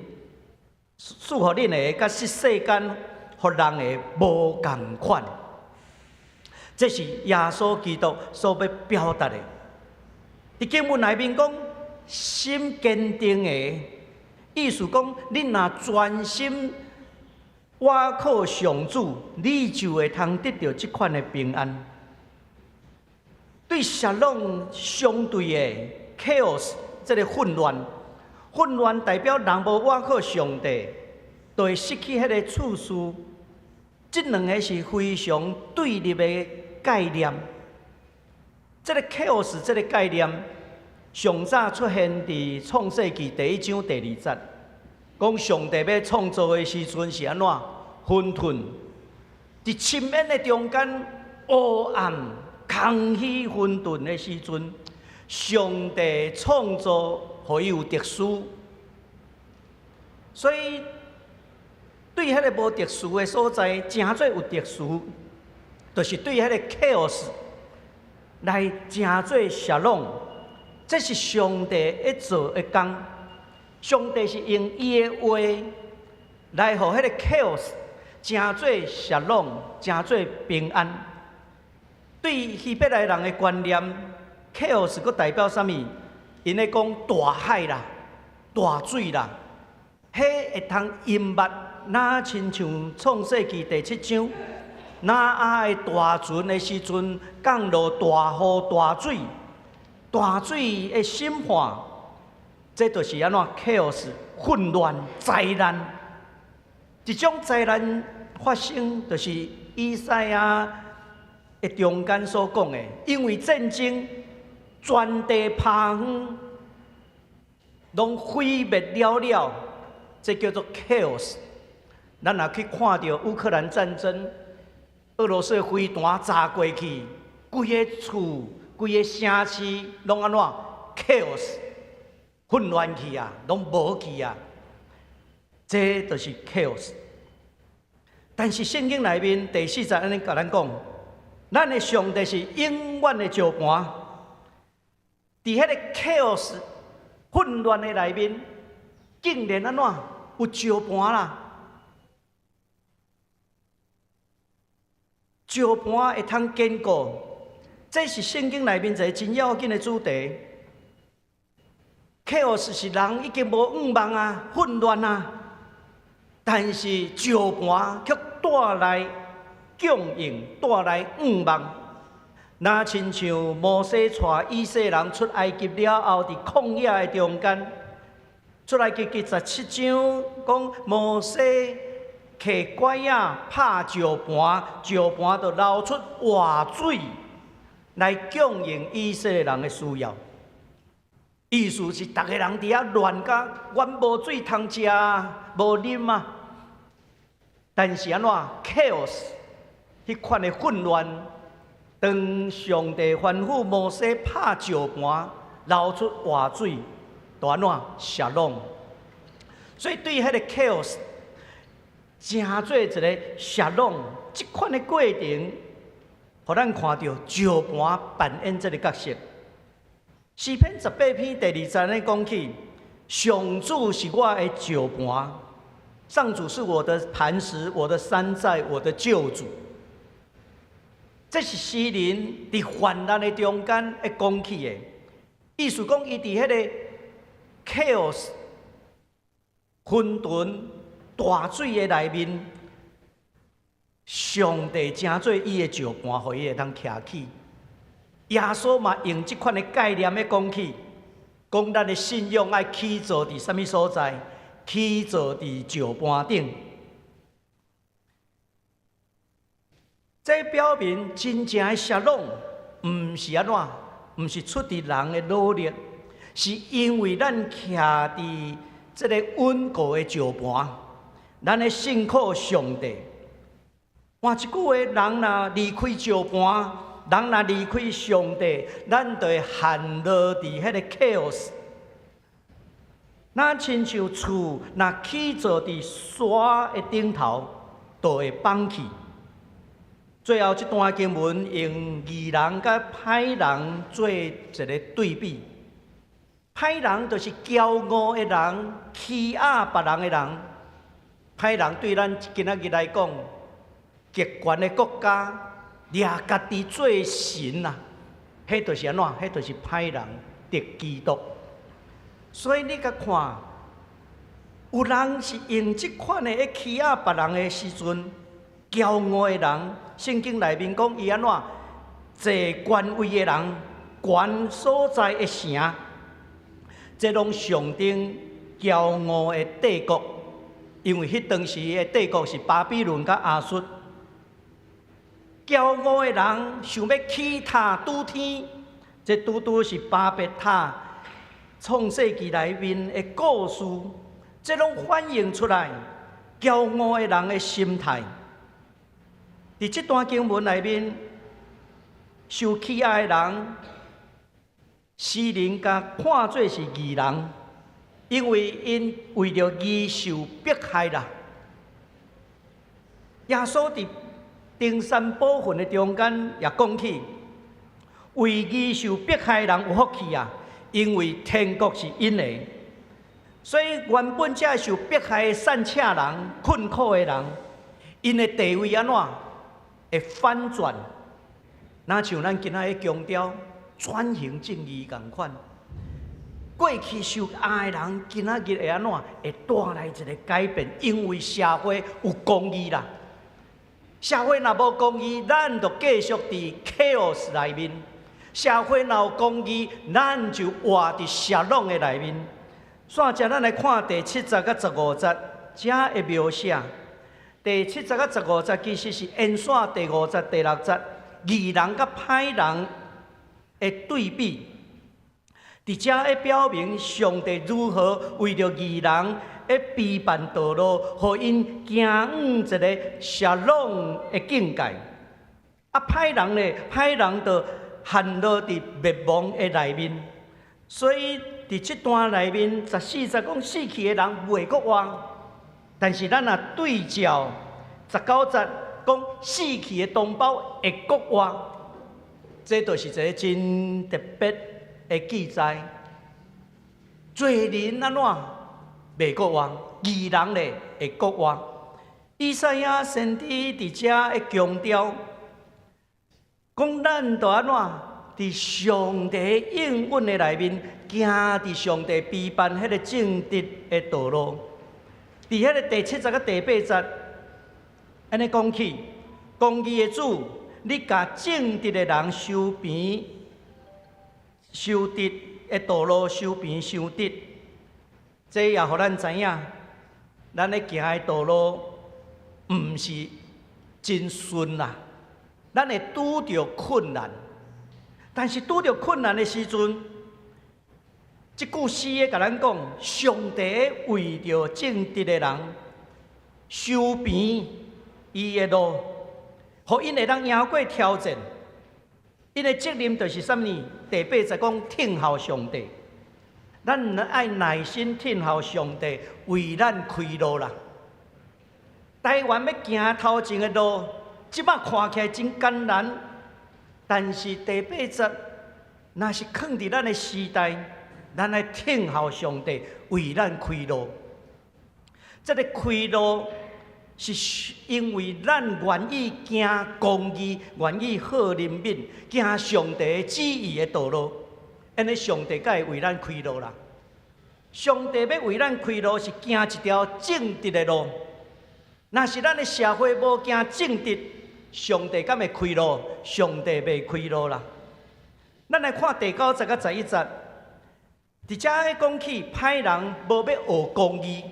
Speaker 4: 賜予恁的，佮這世間予人的無仝款。這是耶穌基督所欲表達的。佇經文內面講，心堅定的，意思講，你若專心倚靠上主，你就會通得著這款的平安。對 shalom 相對的 chaos，這个混亂，混亂代表人無倚靠上帝，就會失去彼个秩序。這兩个是非常對立的概念。這个 chaos 這个概念，上早出現佇創世記第一章第二節，講上帝欲創造的時陣是按怎？混沌，佇深淵的中間，黑暗、空虛、混沌的時陣，上帝創造，予伊有秩序。所以，對彼个無秩序的所在，成做有秩序，就是對彼个 chaos 來成做 shalom。這是上帝咧做的工。上帝是用伊的話來予彼个 chaos 成做 shalom，成做平安。對希伯來人的觀念，chaos 閣代表啥物？𪜶咧講大海啦、大水啦，彼會通淹沒，若親像創世記第七章，挪亞的大船的時陣，降落大雨大水，大水的審判，這就是按怎 chaos 混亂災難。這種災難發生，就是以賽亞的中間所講的，因為戰爭。全地拍昏，攏毀滅了了，這叫做 chaos。咱若去看著烏克蘭戰爭，俄羅斯的飛彈炸過去，規个厝、規个城市攏按怎 chaos 混亂去啊，攏無去啊，這就是 chaos。但是聖經內面第四節按呢共咱講，咱的上帝是永遠的石磐，佇彼个 chaos 混亂的內面，竟然按怎有石磐啦？石磐會通堅固，這是聖經內面一个真要緊的主題。chaos 是人已經無向望啊，混亂啊，但是石磐卻帶來供應，帶來向望。若親像摩西帶以色列人出埃及了後，佇曠野的中間，出埃及記十七章講摩西提拐仔拍石磐，石磐就流出活水來供應以色列人的需要。意思是，逐个人佇遐亂甲，阮無水通食，無啉啊。但是按怎 chaos，彼款的混亂，當上帝吩咐摩西拍石磐，流出活水，就按怎 shalom。所以對彼个 chaos，成做一个 shalom，這款的過程，予咱看著石磐扮演這个角色。詩篇十八篇第二節咧講起，上主是我的石磐，上主是我的磐石，我的山寨，我的救主。這是詩人佇患難的中間會講起的，意思講伊佇彼个 chaos 混沌大水的內面，上帝成做伊的石磐，予伊會當徛起。耶穌嘛用這款的概念咧講起，講咱的信仰愛起造佇啥物所在？起造佇石磐頂。這表明真正的 shalom，毋是按怎，毋是出佇人的努力，是因為咱徛佇這个穩固的石磐，咱的信靠上帝。換一句話，人若離開石磐，人若離開上帝，咱就會陷落佇彼个 chaos。若親像厝若起造佇沙的頂頭，就會崩去。最後這段經文用義人佮歹人做一个對比。歹人就是驕傲的人，欺壓別人的人。歹人對咱今仔日來講，極權的國家掠家己做神啊，彼就是按怎？彼就是歹人敵基督。所以你共看，有人是用這款的去欺壓別人的時陣，驕傲的人，聖經內面講伊按怎？坐權位的人，管所在的城，這攏象徵驕傲的帝國。因為彼當時的帝國是巴比倫佮亞述。驕傲的人想欲起塔拄天，這拄拄是巴別塔創世記內面的故事，這攏反映出來驕傲的人的心態。佇這段經文內面，受欺壓的人，詩人共看做是義人，因為𪜶為著義受迫害啦。耶穌佇登山寶訓的中間也講起，為義受迫害的人有福氣啊，因為天國是𪜶的。所以原本這受迫害的散赤人、困苦的人，𪜶的地位按怎會反轉？若像咱今仔日強調轉型正義仝款，過去受壓的人，今仔日會按怎？會帶來一个改變，因為社會有公義啦。社會若無公義，咱就繼續佇 chaos 內面；社會若有公義，咱就活佇 shalom 的內面。煞接咱來看第七節佮十五節，遮的描寫。第七節佮十五節其實是延續第五節、第六節義人佮歹人的對比。佇遮會表明上帝如何為著義人會備辦道路，予𪜶行往一个沙龍的境界。啊，歹人咧，歹人就陷落佇滅亡的內面。所以佇這段內面，14節講死去的人袂閣活，但是咱若對照19節講死去的同胞會閣活，這就是一个真特別的記載。罪人按怎袂閣活，義人咧會閣活。以賽亞先知佇遮會強調，講咱著按怎佇上帝應允的內面，行佇上帝備辦彼个正直的道路。佇彼个第7節佮第8節，按呢講起，公義的主，你共正直的人修平修直的道路，修平修直，這也予咱知影，咱咧行的道路毋是真順啦，咱會拄著困難。但是拄著困難的時陣，這句詩咧共咱講，上帝為著正直的人修平伊的路，予𪜶會當贏過挑戰。𪜶的責任就是啥物？第八節講聽候上帝，咱愛耐心聽候上帝為咱開路啦。台灣欲行頭前的路，這擺看起來真艱難，但是第八節，若是囥佇咱的時代，咱愛聽候上帝為咱開路。這个開路是因為咱願意行公義，願意好憐憫，行上帝旨意的道路，按呢上帝才會為咱開路啦。上帝欲為咱開路，是行一條正直的路。若是咱的社會無行正直，上帝敢會開路？上帝袂開路啦。咱來看第9節佮11節，佇遮講起歹人無欲學公義，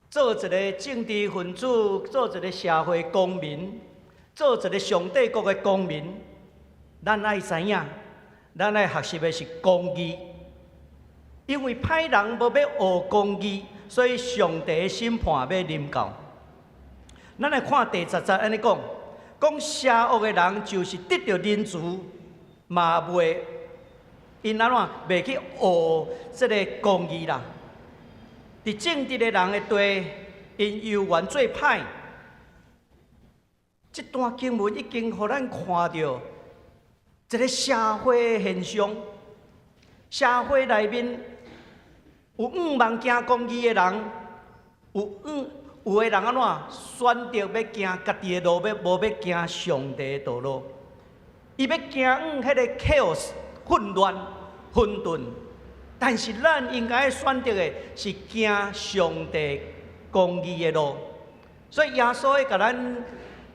Speaker 4: 做一个政治分子，做一个社會公民，做一个上帝國的公民，咱愛知影，咱愛學習的是公義。因為歹人無欲學公義，所以上帝的審判欲臨到。咱來看第10節按呢講，講邪惡的人就是得著仁慈，嘛袂𪜶按怎袂去學這个公義啦。佇正直的人的地，𪜶猶原做歹。這段經文已經予咱看著一个社會現象，社會內面有向望行公義的人，有的人按怎選擇欲行家己的路，欲無欲行上帝的道路，伊欲行往彼个 chaos 混亂、混沌。但是咱應該選擇的是行上帝公義的路。所以耶穌會共咱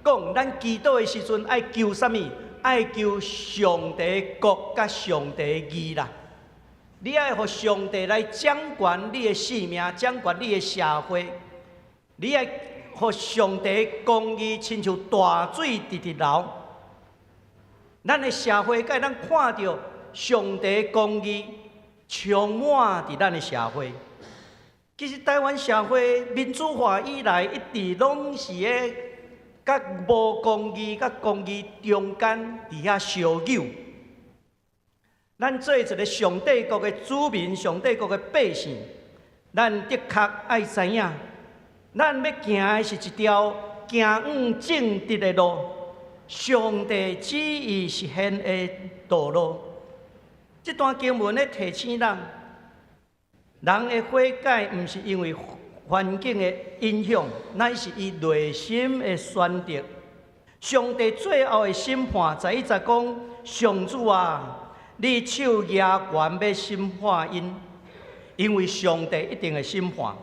Speaker 4: 講，咱祈禱的時陣愛求啥物？愛求上帝國佮上帝義啦。你愛予上帝來掌管你的性命，掌管你的社會。你愛予上帝公義親像大水直直流。咱的社會才會當看著上帝公義充滿佇咱的社會。其實台灣社會民主化以來，一直攏是咧佮無公義佮公義中間佇遐相扭。咱做一个上帝國的子民，上帝國的百姓，咱的確愛知影，咱欲行的是一條行往正直的路，上帝旨意實現的道路。這段經文咧提醒咱，人的悔改毋是因為環境的影響，乃是伊內心的選擇。上帝最後的審判，11節講：上主啊，你手舉懸欲審判𪜶，因為上帝一定會審判。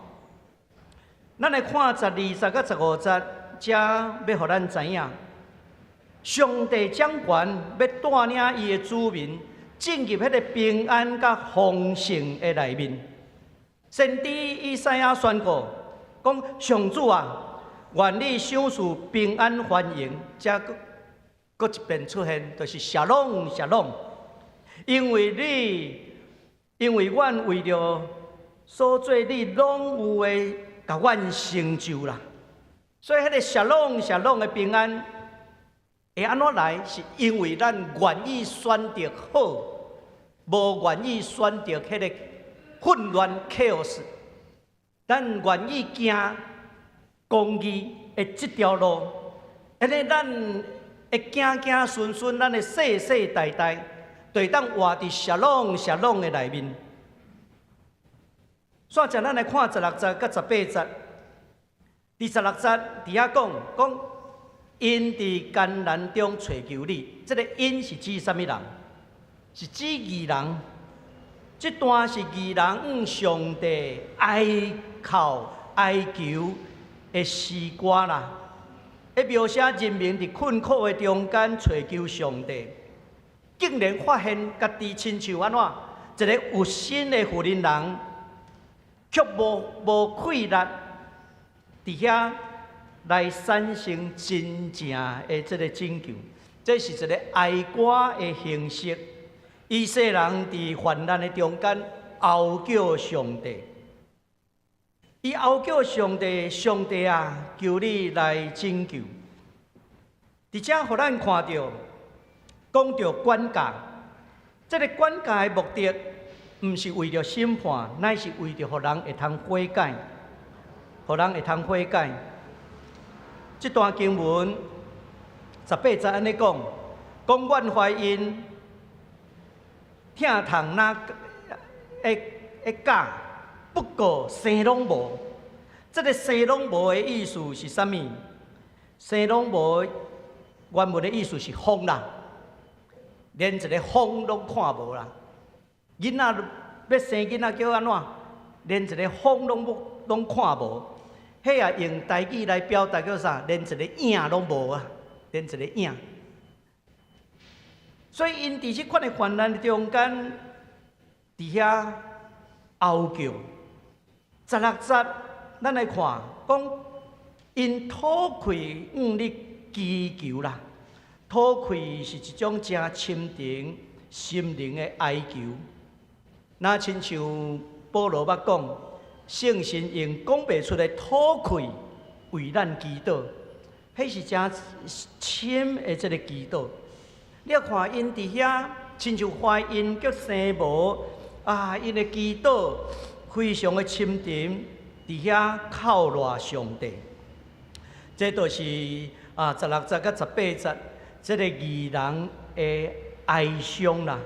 Speaker 4: 咱來看12節佮15節，遮欲予咱知影，上帝掌權欲帶領伊的子民進入彼个平安佮豐盛的內面。先知以賽亞宣告講：上主啊，願你賞賜平安繁榮，遮閣閣一遍出現，就是沙龍沙龍。因為你，因為阮為著所做你攏有的，共阮成就啦。所以，彼個沙龍沙龍的平安會按怎來？是因為咱願意選擇好，無願意選擇彼個混亂 chaos。咱願意行公義的這條路，按呢咱的子子孫孫，咱的世世代代，就會當活佇沙龍沙龍的內面。煞來咱來看十六節佮十八節。佇十六節佇遐講講，𪜶佇艱難中揣求你，這个𪜶是指啥物人？是指義人。這段是義人向上帝哀哭哀求的詩歌啦，會描寫人民佇困苦的中間揣求上帝，竟然發現家己親像按怎一个有心的婦人人，卻無無氣力。佇遐來產生真正的這个拯救，這是一个哀歌的形式。以色列人佇患難的中間哀叫上帝，伊哀叫上帝，上帝啊，求你來拯救。佇遮予咱看著，講著管教，這个管教的目的，毋是為著審判，乃是為著予人會通悔改。予人會通悔改。這段經文十八節按呢講，講阮懷孕疼痛若會會絞，不過生攏無。這个生攏無的意思是啥物？生攏無原文的意思是風啦，連一個風攏看無啦。囡仔欲生囡仔叫按怎？連一個風攏無攏看無。彼也用台語來表達叫啥？連一個影攏無啊！連一個影。所以𪜶佇這款的患難中間，佇遐哀叫。十六節，咱來看，講𪜶吐氣向你祈求啦。吐氣是一種誠深沉心靈的哀求。若親像保羅捌講，聖神用講袂出的吐氣為咱祈禱，彼是誠深的這个祈禱。你看𪜶佇遐，親像懷孕閣生無啊，𪜶的祈禱非常的深沉，佇遐靠賴上帝。這就是啊，十六節佮十八節，這个義人的哀傷啦。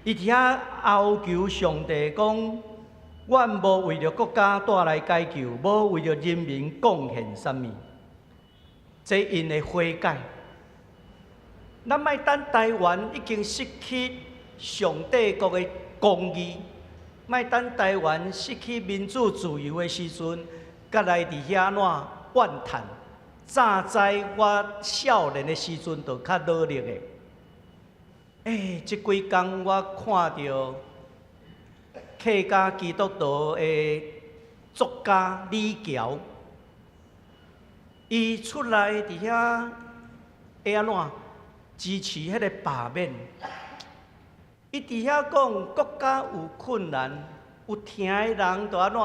Speaker 4: 伊佇遐哀求上帝講：阮無為著國家帶來解救，無為著人民貢獻啥物。這𪜶的悔改。咱莫等台灣已經失去上帝國的公義，莫等台灣失去民主自由的時陣，才來佇遐按怎怨嘆。早知我少年的時陣，就較努力的。欸，這幾工我看著客家基督徒的作家李喬，伊出來佇遐會按怎支持彼个罷免？伊佇遐講國家有困難，有疼的人就按怎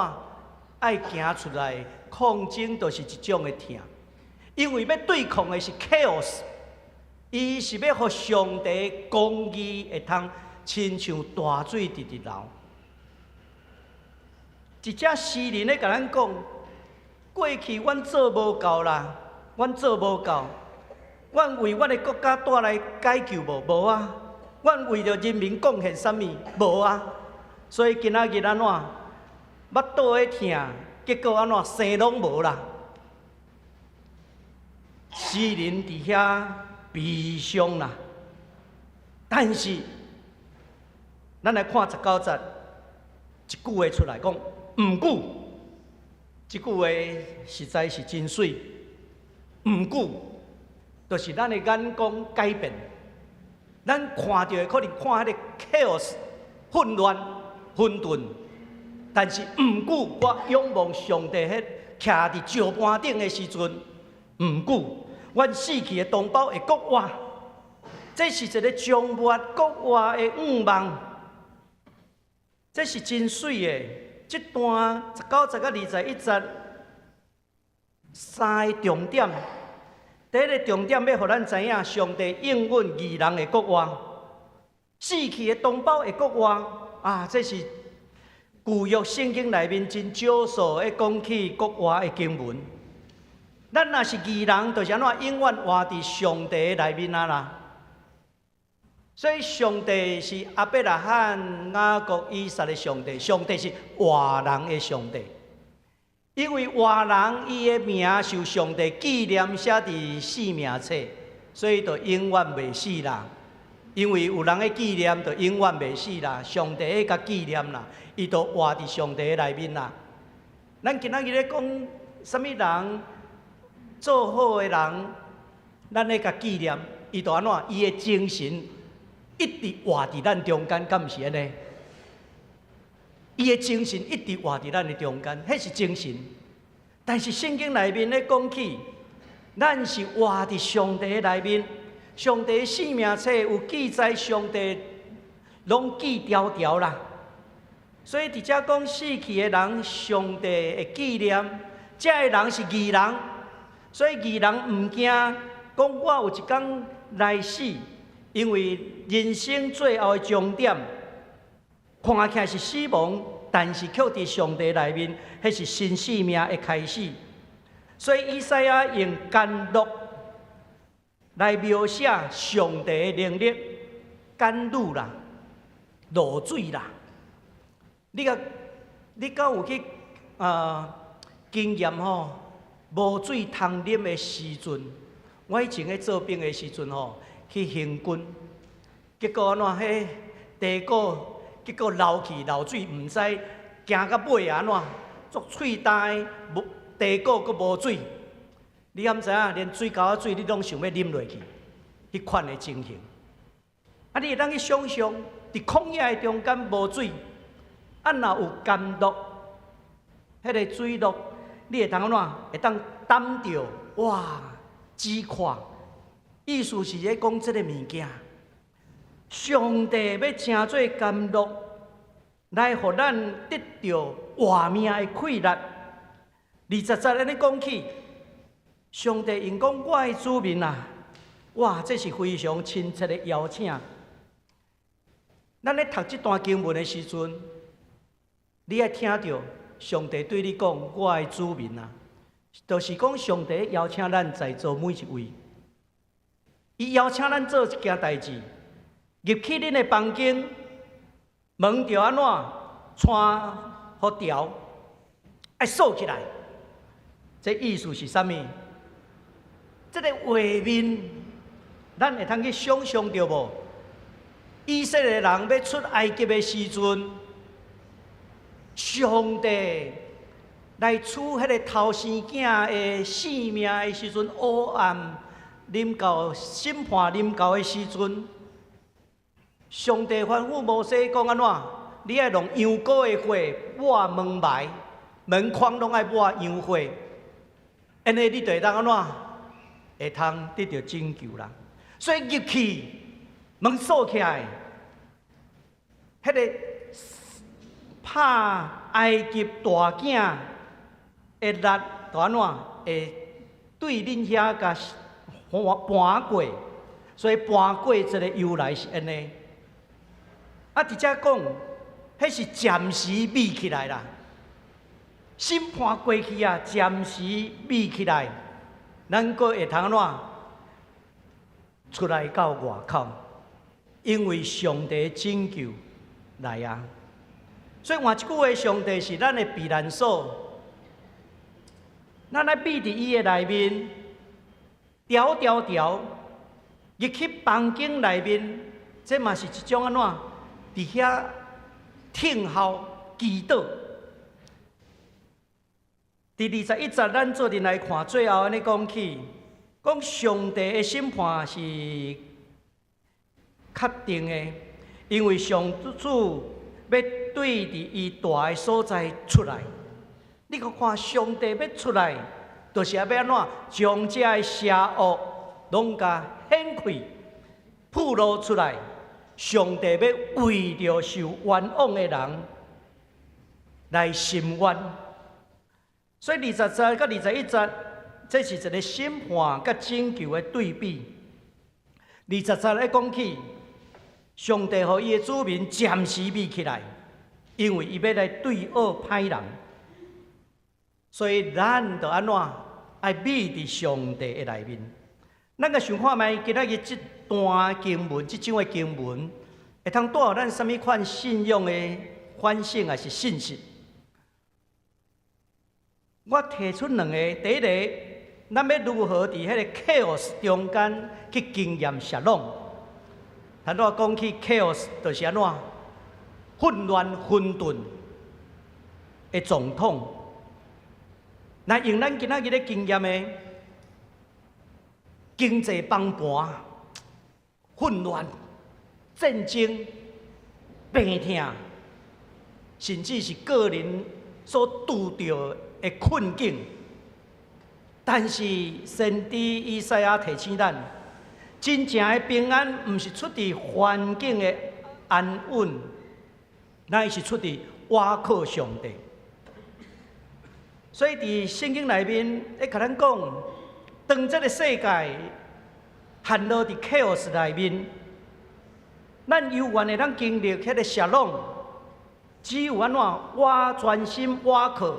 Speaker 4: 愛行出來抗爭，就是一種的疼。因為欲對抗的是 chaos，伊是欲予上帝公義會通親像大水直直流。一隻詩人咧共咱講，過去阮做無夠啦，阮做無夠，阮為阮的國家帶來解救無？無啊！阮為著人民貢獻啥物？無啊！所以今仔日按怎？腹肚會疼，結果按怎生攏無啦？詩人佇遐悲傷啦，但是咱來看十九節，一句話出來講，毋過，這句話實在是真媠。毋過，就是咱的眼光改變，咱看著的可能看彼个 chaos 混亂、混沌，但是毋過，我仰望上帝，彼徛佇石盤頂的時陣，毋過，阮死去的同胞會閣活。這是一個終末國活的願望，這是真媠的。這段19節佮21節三个重點。第一个重點欲予咱知影，上帝應允義人的國活，死去的同胞的國活啊！這是舊約聖經內面真少數會講起國活的經文。咱若是義人，就是按怎永遠活佇上帝的內面啊啦。所以上帝是亞伯拉罕、雅各、以撒的上帝，上帝是活人的上帝。因為活人伊的名受上帝紀念寫佇生命冊，所以就永遠袂死啦。因為有人的紀念，就永遠袂死啦。上帝會共紀念啦，伊就活佇上帝的內面啦。咱今仔日咧講啥物人做好的人，咱咧共紀念，伊就按怎？伊的精神一直活佇咱中間，敢毋是按呢？伊的精神一直活佇咱的中間，彼是精神。但是聖經內面咧講起，咱是活佇上帝的內面，上帝的生命冊有記載，上帝攏記牢牢啦。所以佇遮講死去的人，上帝會紀念，這个人是義人，所以義人毋驚講我有一工來死，因為人生最後的終點，看起來是死亡，但是卻佇上帝內面，彼是新生命的開始。所以以賽亞用甘露來描寫上帝的能力，甘露啦，露水啦。你敢有去經驗吼？無水通啉的時陣，我以前咧做兵的時陣吼，去行軍，結果按怎？彼地溝結果流去流水，毋知行到尾按怎，足喙焦的，無地溝閣無水，你敢知影？連水溝仔水你攏想欲啉落去，彼款的情形。啊，你會當去想象，佇曠野的中間無水，啊，若有甘露，彼个水露，你會當按怎？會當擔著，哇，止渴。意思是咧講這个物件，上帝欲成做甘露，來予咱得著活命的氣力。20節按呢講起，上帝用講我的子民啊，哇，這是非常親切的邀請。咱咧讀這段經文的時陣，你愛聽著上帝對你講：我的子民啊，就是講上帝邀請咱在座每一位，伊邀請咱做一件代誌，入去恁的房間，門著按怎，閂予牢，愛鎖起來。這意思是啥物？這个畫面，咱會通去想象著無？以色列人欲出埃及的時陣，上帝來取彼个頭生囝的性命的時陣，黑暗臨到審判臨到的時陣，上帝吩咐摩西講按怎？你愛用羊羔的血抹門楣、門框攏愛抹羊血，按呢你就會當按怎？會通得著拯救啦。所以入去門鎖起來，彼个拍埃及大囝的力，就按怎？會對恁遐共搬過，所以搬過這个由來是按呢。啊，佇遮講，彼是暫時覕起來啦。審判過去啊，暫時覕起來，咱閣會通按怎？出來到外口，因為上帝拯救來啊。所以換一句話，上帝是咱的避難所，咱愛覕佇伊的內面，牢牢牢入去房間內面，這嘛是一種按怎？佇遐聽候祈禱。佇21節，咱做陣來看，最後按呢講起，講上帝的審判是確定的，因為上主欲對佇伊蹛的所在出來。你閣看上帝欲出來，就是欲按怎？將這个邪惡攏共顯開，曝露出來，上帝欲為著受冤枉的人來伸冤。所以20節佮21節，這是一个審判佮拯救的對比。二十節咧講起，上帝予伊的子民暫時覕起來，因為伊欲來對惡歹人。所以咱著按怎愛覕佇上帝的內面。咱共想看覓，今仔日這段經文，這章的經文，會通帶予咱啥物款信仰的反省，抑是信息？我提出兩個，第一個，咱欲如何佇彼个 chaos 中間去經驗 shalom？頭拄仔講起 chaos，就是按怎混亂、混沌的狀況。那用咱今仔日咧經驗的經濟崩盤、混亂、戰爭、病痛，甚至是個人所拄著的困境。但是先知以賽亞提醒咱，真正的平安毋是出佇環境的安穩，乃是出佇倚靠上帝。所以佇聖經內面，會共咱講，當這个世界陷落佇 chaos 內面，咱猶原會當經歷彼个 shalom，只有按怎我專心倚靠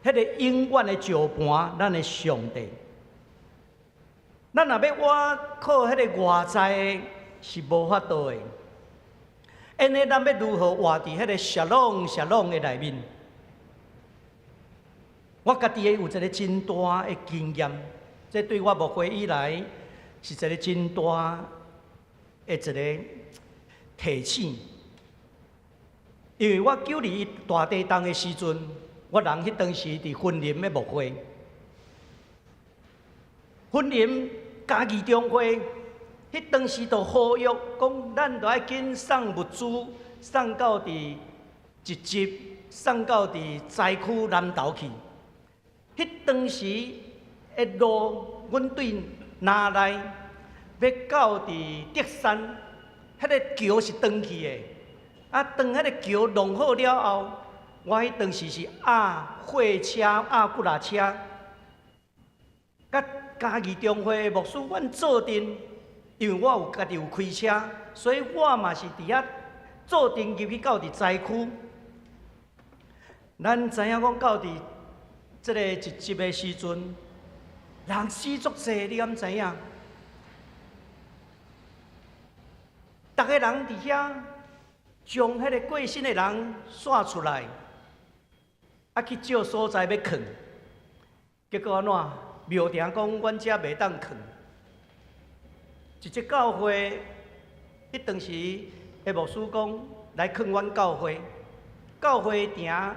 Speaker 4: 彼个永遠的石磐，咱的上帝。咱若欲倚靠彼个外在的，是無法度的。按呢，咱欲如何活佇彼个 shalom shalom 的內面？我家己的有一个真大的經驗，這對我牧會以來是一个真大的一个提醒。因為我9·21大地震的時陣，我人彼當時佇雲林咧牧會，雲林嘉義中會，彼當時就呼籲講，咱著愛緊送物資，送到佇集集，送到佇災區南投去。彼當時的路，阮對林內欲到佇竹山，彼个橋是斷去的。啊，當彼个橋弄好了後，我彼當時是押貨車、押幾若車，佮嘉義中會的牧師，阮做陣，因為我有家己有開車，所以我嘛是佇遐做陣入去到佇災區。咱知影講到佇這个集集的時陣，人死足濟，你敢知影？逐个人佇遐將彼个過身的人徙出來，啊去借所在欲囥，結果按怎？廟埕講，阮遮袂當囥。一隻教會，彼當時的牧師講來囥阮教會，教會埕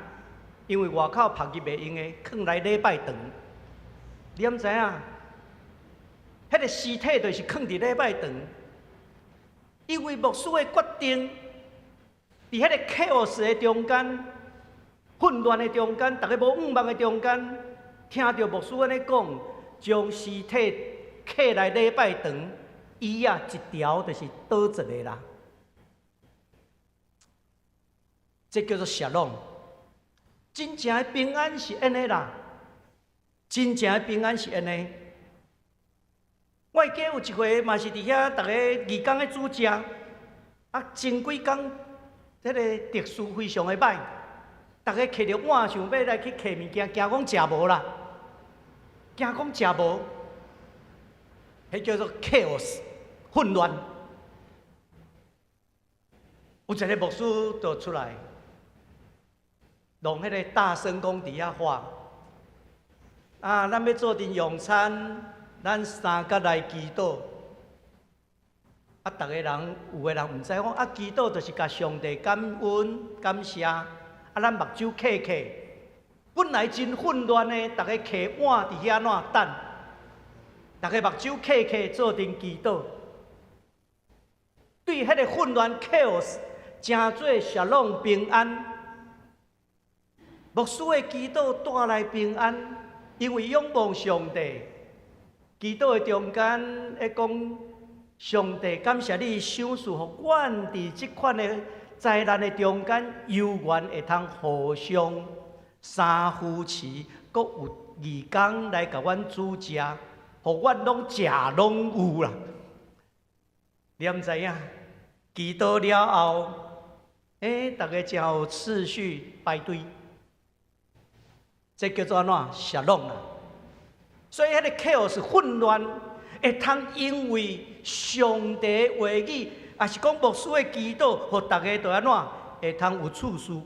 Speaker 4: 因為外口曝入袂用的，囥來禮拜堂。你敢知影？彼个屍體就是囥佇禮拜堂，因為牧師的決定，佇彼个 chaos 的中間、混亂的中間、逐个無向望的中間，聽著牧師按呢講，將屍體客來禮拜堂，椅仔一條就是倒一个啦。這叫做 shalom。真正的平安是按呢啦，真正的平安是按呢。我會記有一回嘛是佇遐，逐个義工咧煮食，啊，前幾工彼个秩序非常的䆀，逐个提著碗想欲來去摕物件，驚講食無啦，驚講食無，彼叫做 chaos 混亂。有一个牧師就出來，用彼个大聲公佇遐喊：啊，咱欲做陣用餐，咱三角來祈禱。啊，逐个人有的人毋知講啊，祈禱就是共上帝感恩感謝。啊，咱目睭瞌瞌，本來真混亂的，逐个提碗佇遐怎等？逐个目睭瞌瞌做陣祈禱，對彼个混亂 chaos，成做 shalom 平安。牧師的祈禱帶來平安，因為仰望上帝。祈禱的中間，會講上帝感謝你賞賜予阮佇這款的災難的中間，猶原會通互相相扶持，閣有義工來共阮煮食，予阮攏食攏有啦。你毋知影？祈禱了後，逐家真有次序排隊，這叫做按怎？Shalom 啦。所以彼个 chaos 混亂，會通因為上帝的話語，抑是講牧師的祈禱，予逐家都按怎？會通有次序。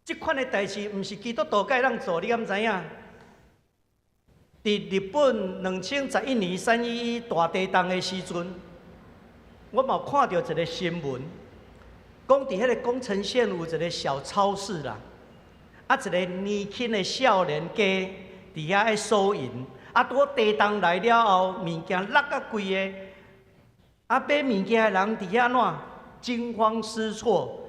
Speaker 4: 這款的代誌，毋是基督徒會當做，你敢知影？佇日本2011年3.11大地震的時陣，我嘛有看著一个新聞，講佇彼个宮城縣有一个小超市啦，啊，一个年輕的少年家佇遐咧收銀，啊，拄好地動來了後，物件落甲規个，啊，買物件的人佇遐按怎驚慌失措，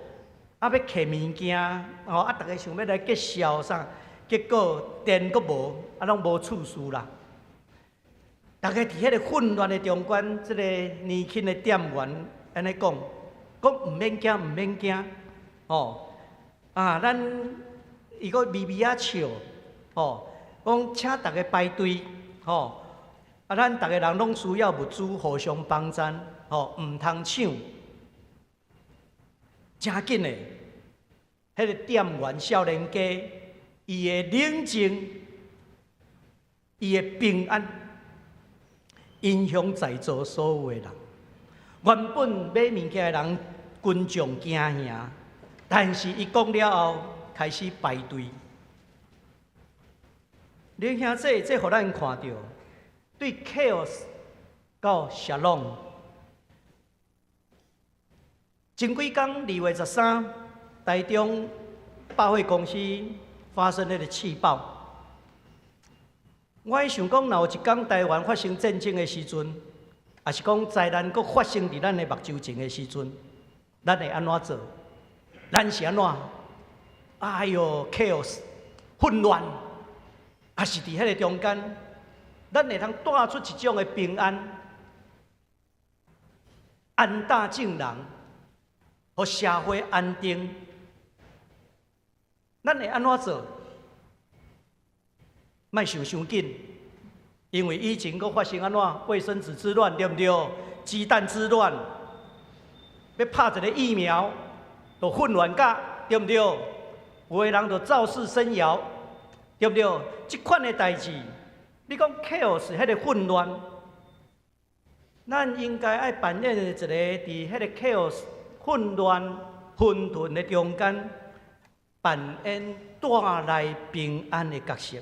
Speaker 4: 啊，欲提物件，吼，啊，逐家想欲來結銷啥，結果電閣無，啊，攏無次序啦。逐家佇彼个混亂的中間，這个年輕的店員按呢講，講毋免驚，毋免驚，吼，啊，咱伊閣微微仔笑，吼，講請逐家排隊，吼，啊，咱逐家人攏需要物資互相幫贊，吼，毋通搶。誠緊的，彼个店員少年家，伊的冷靜，伊的平安，影響在座所有的人。原本買物件的人群眾驚嚇，但是伊講了後，開始排隊。弟兄姊妹，這予咱看著，對 chaos 到 shalom。前幾工2月13，台中百貨公司發生彼个氣爆。我想講，若有一工台灣發生戰爭的時陣，抑是講災難閣發生佇咱的目睭前的時陣，咱會按怎做？咱是按怎？哎喲，chaos 混亂，抑是佇彼个中間，咱會通帶出一種的平安，安踏眾人，予社會安定。咱會按怎做？莫想傷緊，因為以前閣發生按怎衛生紙之亂，對毋對？雞蛋之亂，欲拍一个疫苗，就混亂甲，對毋對？有的人就肇事生謠，對毋對？這款的代誌，你講 chaos 彼个混亂，咱應該愛扮演一個佇彼个 chaos 混亂混沌的中間，扮演帶來平安的角色。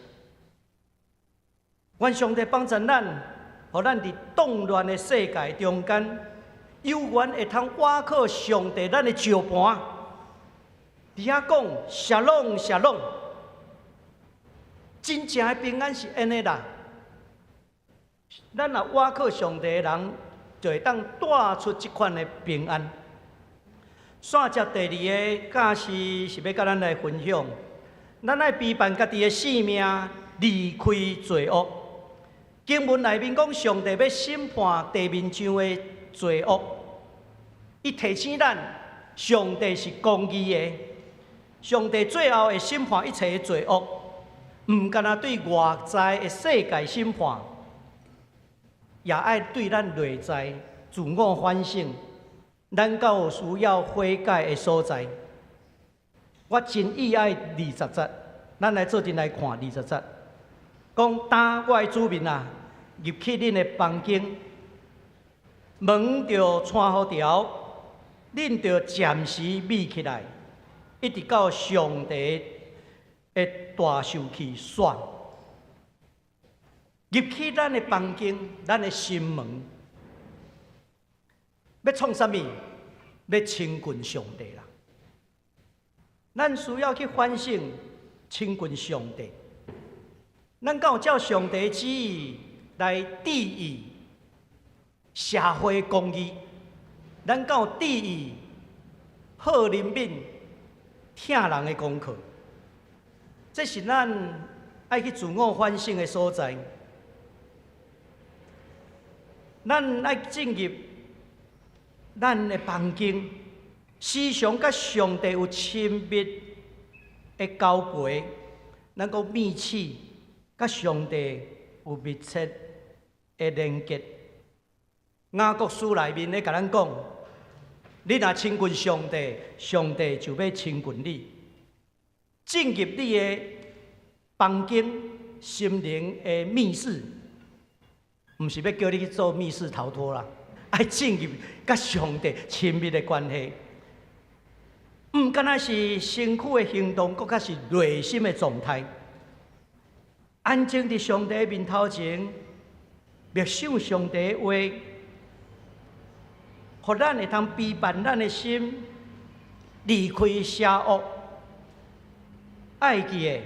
Speaker 4: 願上帝幫助咱，予咱佇動亂的世界中間，猶原會通倚靠上帝咱的石盤。佇遐講 Shalom Shalom，真正的平安是按呢啦。咱若倚靠上帝的人，就會當帶出這款的平安。煞接第二个教示是欲佮咱來分享，咱愛陪伴家己的性命，離開罪惡。經文內面講，上帝欲審判地面上的罪惡，伊提醒咱，上帝是公義的，上帝最後會審判一切的罪惡，毋干焦對外在的世界審判，也愛對咱內在自我反省，咱敢有需要悔改的所在。我真意愛20節，咱來做陣來看二十節，講當我的子民啊，入去恁的房間，門著閂予牢，恁著暫時覕起來，一直到上帝的大受氣煞。入去咱的房間，咱的心門，欲創啥物？欲親近上帝啦。咱需要去反省親近上帝。咱敢有照上帝旨意來注意社會公義？咱敢有注意好憐憫疼人的功課？這是咱愛去自我反省的所在。咱愛進入咱的房間，時常佮上帝有親密的交陪，咱講密切，佮上帝有密切的連結。雅各書內面咧共咱講，你若親近上帝，上帝就欲親近你。進入你的房間，心靈的密室，毋是欲叫你去做密室逃脫啦，愛進入佮上帝親密的關係，毋干焦是身軀的行動，閣較是內心的狀態。安靜佇上帝面頭前，默想上帝的話，予咱會通避辦咱的心，離開邪惡。愛記的，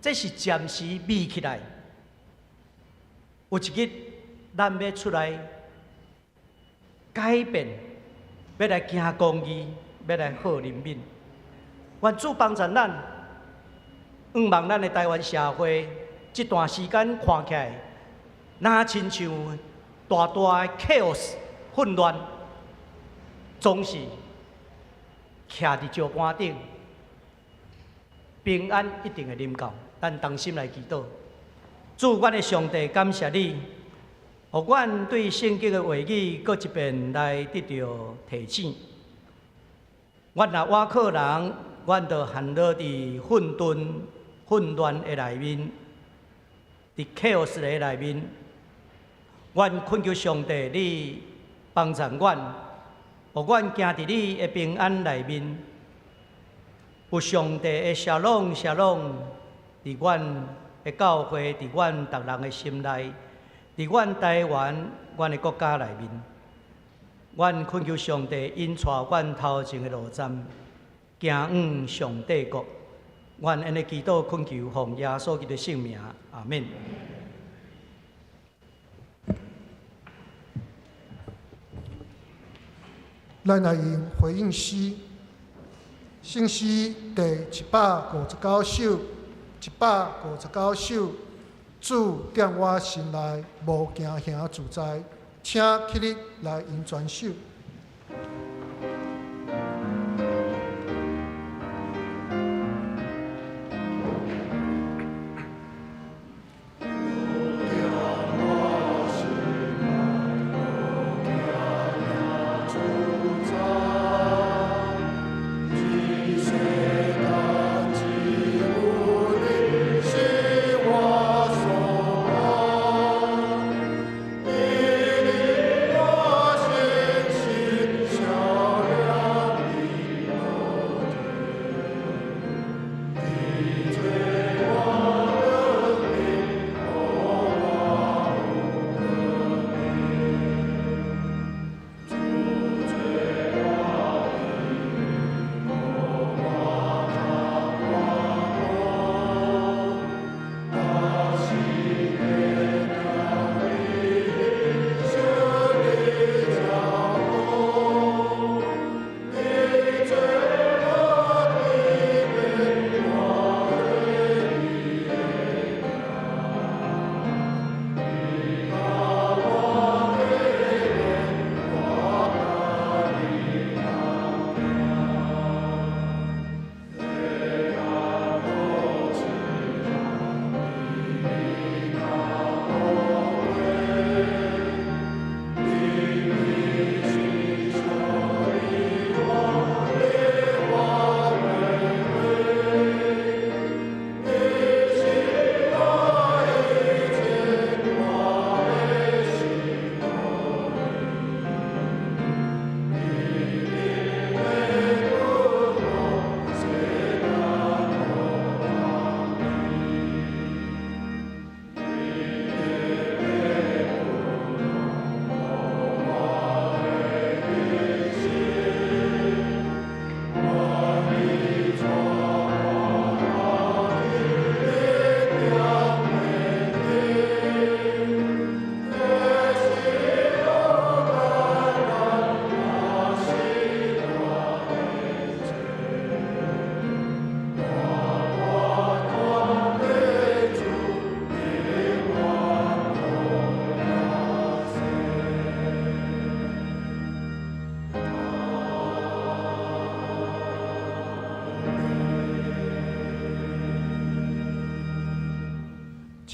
Speaker 4: 這是暫時秘起來。有一日，咱欲出來改變，欲來行公義，欲來好憐憫。願主幫助咱，向望咱的台灣社會，這段時間看起來，若親像大大的 chaos 混亂，總是徛佇石盤頂，平安一定會臨到。咱同心來祈禱，主，阮的上帝，感謝你，予阮對聖經的話語，閣一遍來得著提醒。阮若倚靠人，阮就陷落佇混沌、混亂的內面，佇 chaos 的內面。阮懇求上帝，你幫助阮，予阮行佇你的平安內面，有上帝的 shalom、shalom，佇阮的教會，佇阮逐人的心內，佇阮台灣、阮的國家內面，阮懇求上帝引帶阮頭前的路站，行往上帝國。阮按呢祈禱懇求，奉耶穌基督聖名，阿們。
Speaker 3: 咱來用回應詩，聖詩第159首，159首，主踮我心內，無驚行自在，請起立來用全首。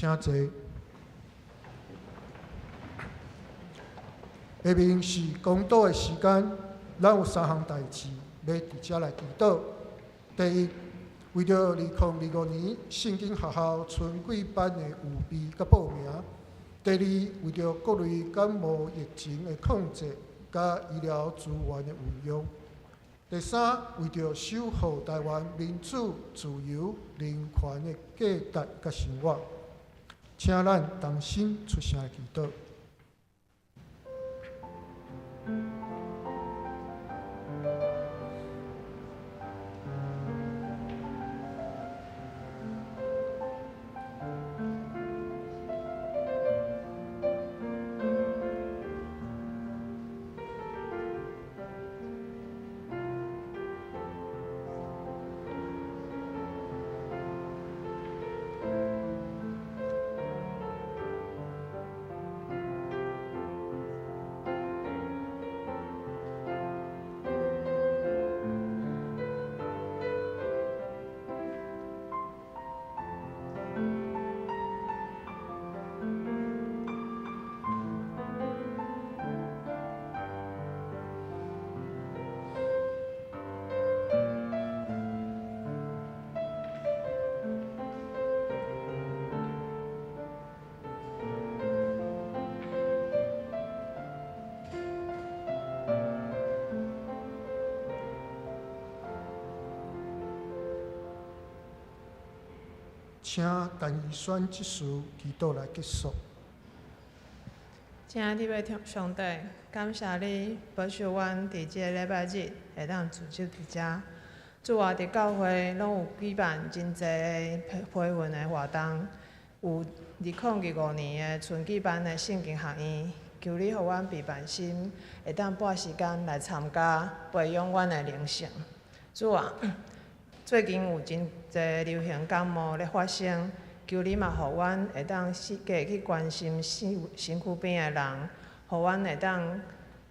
Speaker 3: 請坐。下面是講道的時間，咱有三項代誌欲佇遮來祈禱。第一，為著2025年聖經學校春季班的預備佮報名；第二，為著國內感冒疫情的控制佮醫療資源的運用；第三，為著守護臺灣民主、自由、人權的價值佮生活，請咱同心出聲祈禱。請陳怡萱執事祈禱來結束。
Speaker 5: 親愛的上帝，感謝你保守阮佇這个禮拜日會當聚集佇遮。主啊，佇教會攏有舉辦真濟的培訓的活動，有2025年的春季班的聖經學院，求你予阮備辦心，會當撥時間來參加，培養阮的靈性。主啊，最近有真濟流行感冒咧發生，求你嘛予阮會當四界去關心身軀邊的人，予阮會當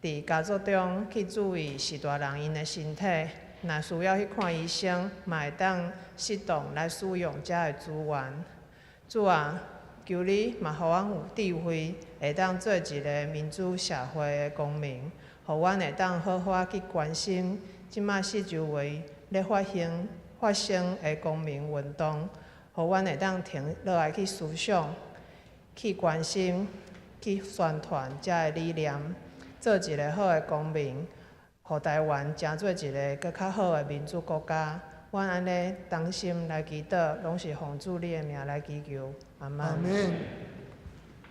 Speaker 5: 佇家族中去注意序大人𪜶的身體，若需要去看醫生，嘛會當適當來使用遮的資源。主啊，求你嘛予阮有智慧，會當做一个民主社會的公民，予阮會當好好去關心這馬四周圍咧發生的公民運動，予阮會當停落來去思想、去關心、去宣傳遮的理念，做一个好的公民，予台灣成做一个閣較好的民主國家。阮按呢同心來祈禱，攏是奉主你的名來祈求。阿們。
Speaker 3: 阿們。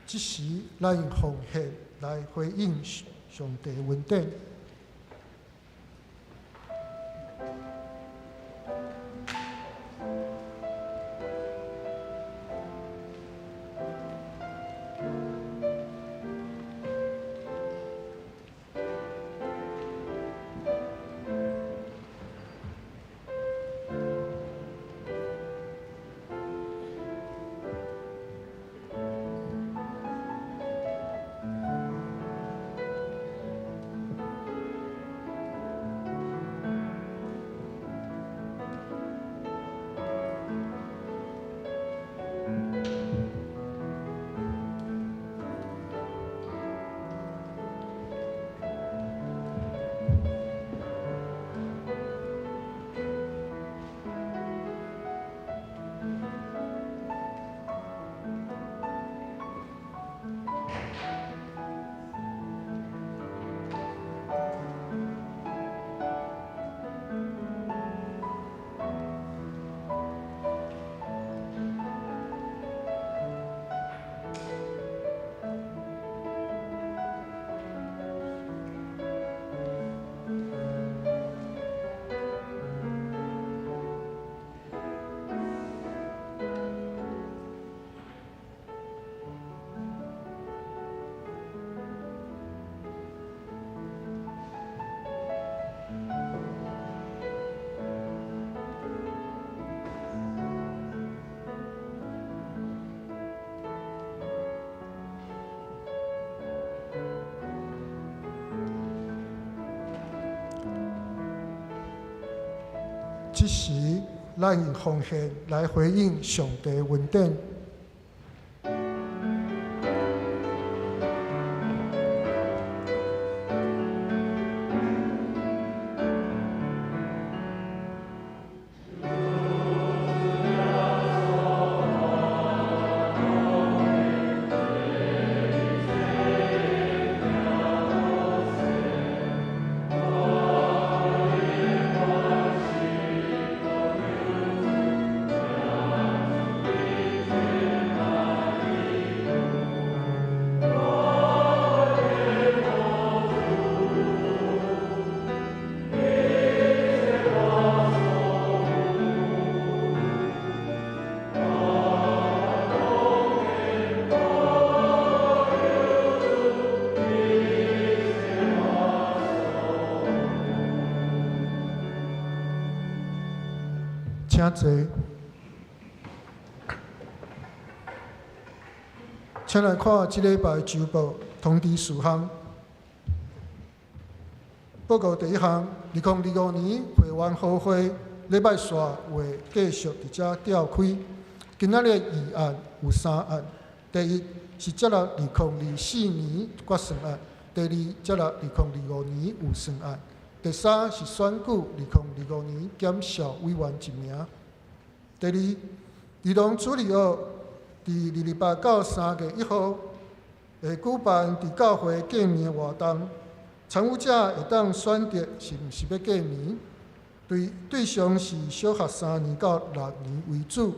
Speaker 3: 這時，咱用奉獻來回應上帝恩典。這時，咱用奉獻來回應上帝恩典。請坐。請來看這禮拜週報通知事項。報告第一項，2025年會員好會禮拜四會繼續佇遮召開。今仔日議案有三案：第一是接納2024年決算案；第二，接納2025年預算案；第三是選舉2025年檢校委員一名。第二，兒童主日學佇228到3月1號會舉辦佇教會過暝活動，參與者會當選擇是毋是欲過暝。對對象是小學3年到6年為主，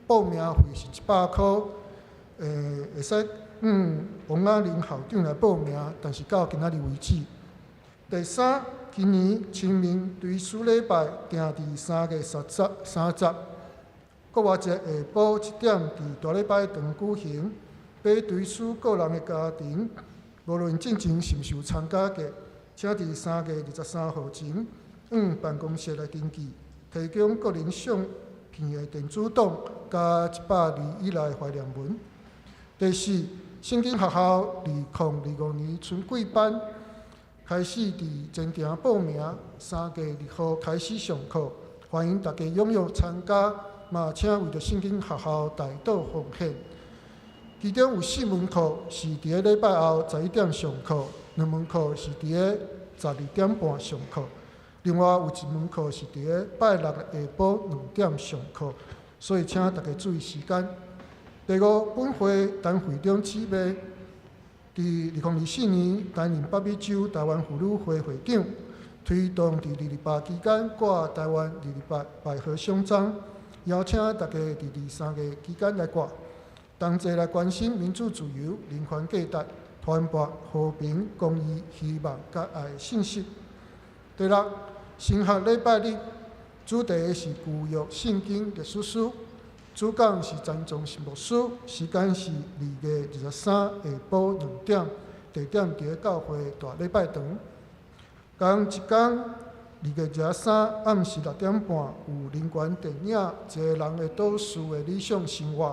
Speaker 3: 報名費是100箍，會使王雅玲校長來報名，但是到今仔日為止。第三，今年清明追思禮拜定佇3月30。復活節下晡7點佇大禮拜堂舉行，欲追思個人的家庭，無論進前是毋是有參加過，請佇3月23號前往辦公室來登記，提供個人相片的電子檔，佮100字以內懷念文。第四，聖經學校2025年春季班開始佇前埕報名，3月2號開始上課，歡迎大家踴躍參加，嘛請為著聖經學校代禱奉獻。其中有四門課是佇咧禮拜後11點上課，兩門課是佇咧12點半上課，另外有一門課是佇咧拜六下晡2點上課，所以請大家注意時間。第五，本會陳會長姊妹佇2024年擔任北美洲台灣婦女會會長，推動佇228期間掛台灣228百合胸章，邀請大家佇23月期間來掛，同齊來關心民主自由、人權價值、傳播和平、公義、希望佮愛的信息。第六，神學禮拜日主題是舊約聖經歷史書，主講是陳宗信牧師，時間是2月23下晡2點，地點佇咧教會大禮拜堂。仝一工2月23暗時6點半有人權電影《一个人的島嶼的理想生活》，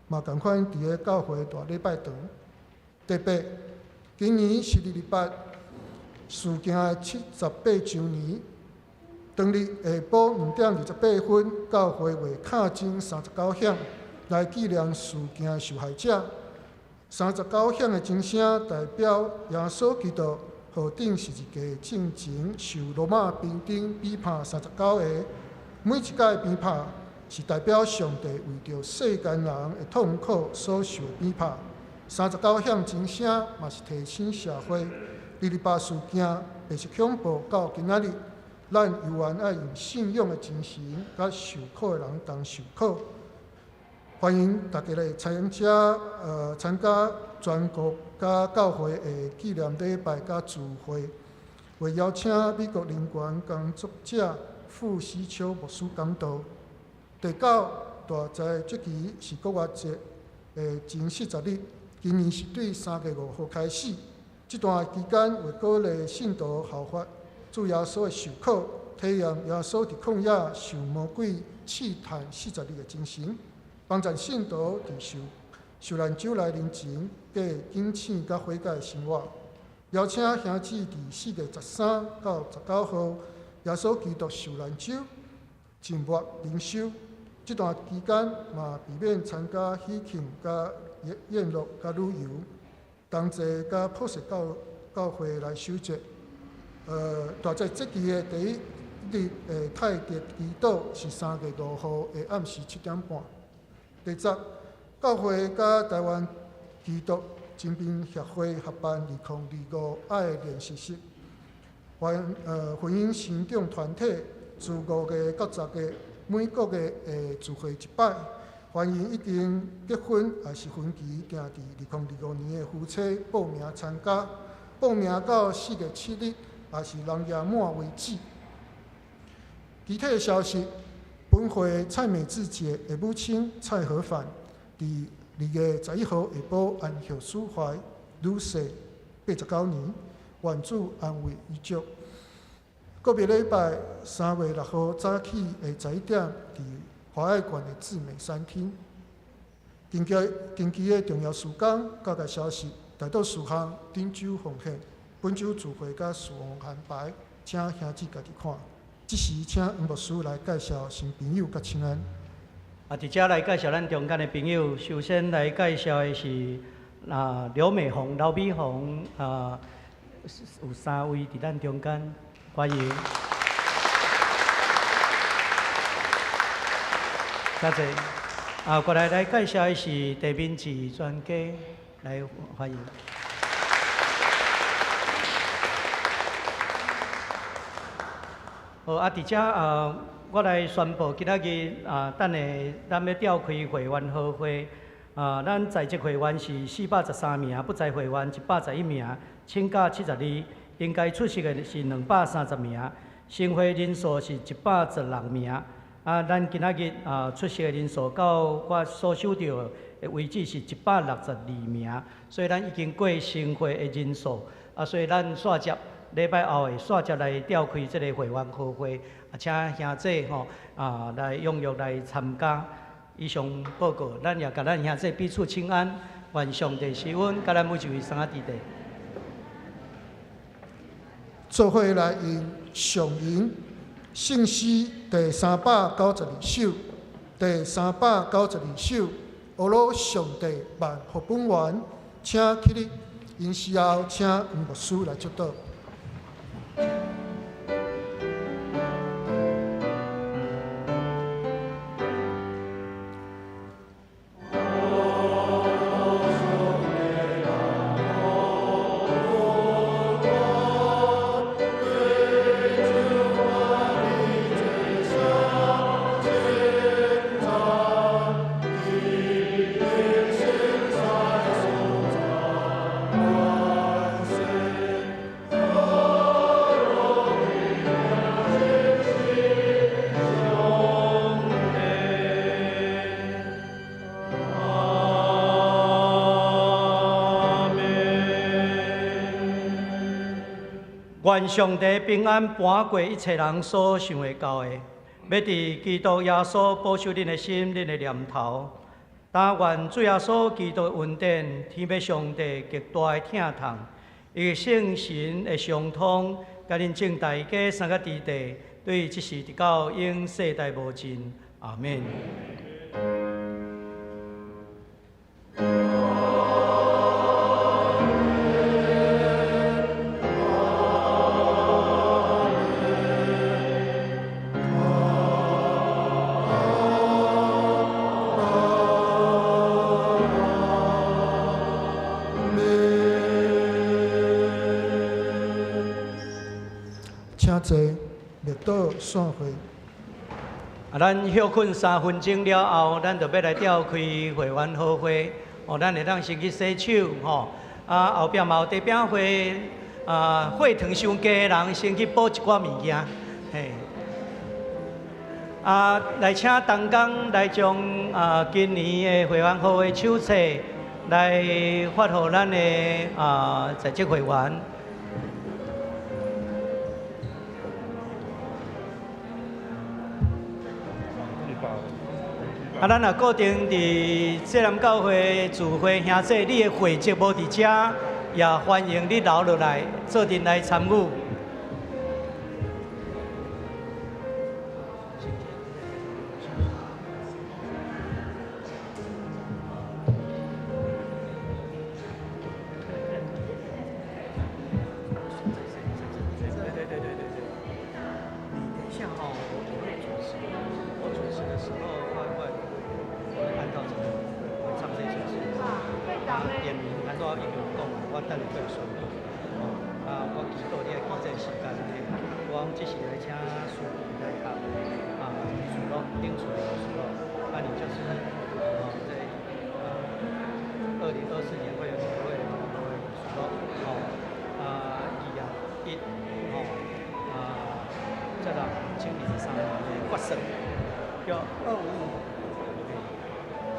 Speaker 3: 嘛仝款佇咧教會大禮拜堂。第八，今年是228事件的78週年，當日下晡2點28分，教會會敲鐘39響來紀念事件的受害者。39響的鐘聲代表耶穌基督號釘十字架進前受羅馬兵丁鞭拍39下，每一擺鞭拍是代表上帝為著世間人的痛苦所受的鞭拍。39響鐘聲嘛是提醒社會，228事件白色恐怖到今仔日，咱猶原愛用信仰的精神，佮受苦的人同受苦。歡迎大家來參加全國佮教會的紀念禮拜佮聚會，會邀請美國人權工作者傅希秋牧師講道。第九，大齋節期是復活節的前40日，今年是對3月5號開始。這段期間會鼓勵信徒效法主耶穌的受苦，體驗耶穌佇曠野受魔鬼試探40日的精神，幫助信徒佇受難週來臨前過警醒佮悔改的生活。邀請兄姊佇4月13到19號，耶穌基督受難週靜默靈修。這段期間嘛，避免參加喜慶、佮宴樂、佮旅遊，同齊佮普世教會來守節。大齋節期的第一日的太極祈禱是3月5號的暗時7點半。第十，教會佮台灣基督精兵協會合辦2025愛練習室，婚姻成長團體自5月到10月，每個月會聚會一擺，歡迎已經結婚抑是婚期定佇2025年的夫妻報名參加，報名到4月7日，抑是人額滿為止。其他的消息，本會蔡美智姐的母親蔡和凡，佇2月11號下晡安息主懷，女婿89年，願主安慰遺族。个别礼拜3月6號早起的11點，佇華愛館的志美餐廳。近期近期的重要事工，各個消息，大多事項頂週奉獻，本週聚會佮事項安排，請兄姊家己看。這時請黃牧師來介紹新朋友佮請安。
Speaker 4: 啊，佇遮來介紹咱中間的朋友，首先來介紹的是啊劉美紅、劉美紅啊，有三位佇咱中間，歡迎。多謝。啊，過來來介紹的是鄭明志專家，來歡迎。好，啊，佇遮啊，我來宣布今仔日啊，等下咱欲召開會員好會。啊，咱在職會員是413名，不在會員111名，請假72，應該出席的是230名，新會人數是116名。啊，咱今仔日啊出席的人數到我所收著的為止是162名，所以咱已經過新會的人數。啊，所以咱煞接禮拜後會煞接來召開這个會員好會，啊，請兄姊吼啊來踴躍來參加。以上報告，咱也共咱兄姊彼此請安，願上帝賜恩，佮咱每一位三弟弟。
Speaker 3: 做伙來用上吟聖詩第392首，第392首，阿羅上帝萬福本源，請起立，吟詩後請黃牧師來祝禱。
Speaker 4: 願上帝平安搬過一切人所想會到的，欲佇基督耶穌保守恁的心、恁的念頭。但願主耶穌基督的恩典、天父上帝極大的疼痛，伊聖神的相通，佮恁眾大家三个弟弟，對這時直到永世代無盡。阿們。
Speaker 3: 請坐，默禱散會。
Speaker 4: 啊，咱歇睏3分鐘了後，咱就欲來召開會員好會。哦，咱會當先去洗手吼。啊，後壁嘛有茶餅會，啊，血糖傷低的人先去補一寡物件，嘿。啊，來請同工來將啊今年的會員好會手冊來發予咱的啊在職會員。啊，咱若固定佇西南教會聚會兄姊，你的會籍無佇遮，也歡迎你留落來，做陣來參與。對對對對對，你等一下吼，我會主持，我主持的時候，我會按照這個，我會唱這首詩。啊，點名，安怎已經有講，我等下會宣布。哦，啊，我祈禱你會記這個時間嘿，我這是來請書記來讀，啊，書錄頂厝的書錄，啊，你就是哦，在2024年會員會的書錄，哦，啊，21，吼，啊，這2023年的決算，叫255，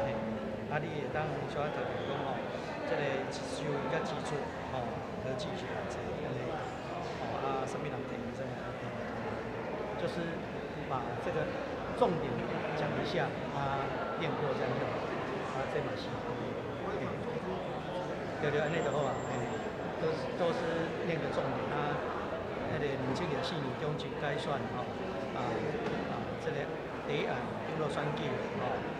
Speaker 4: 嘿，啊，你會當小可特別講吼，這个收入佮支出，吼，合計是偌濟按呢？吼，啊，啥物人提這个？就是把這個重點講一下，啊，念過這樣就好。啊，這嘛是，對對，按呢就好啊，都是念個重點啊。彼个2024年中一改選吼，啊啊，這个第一案長老選舉吼，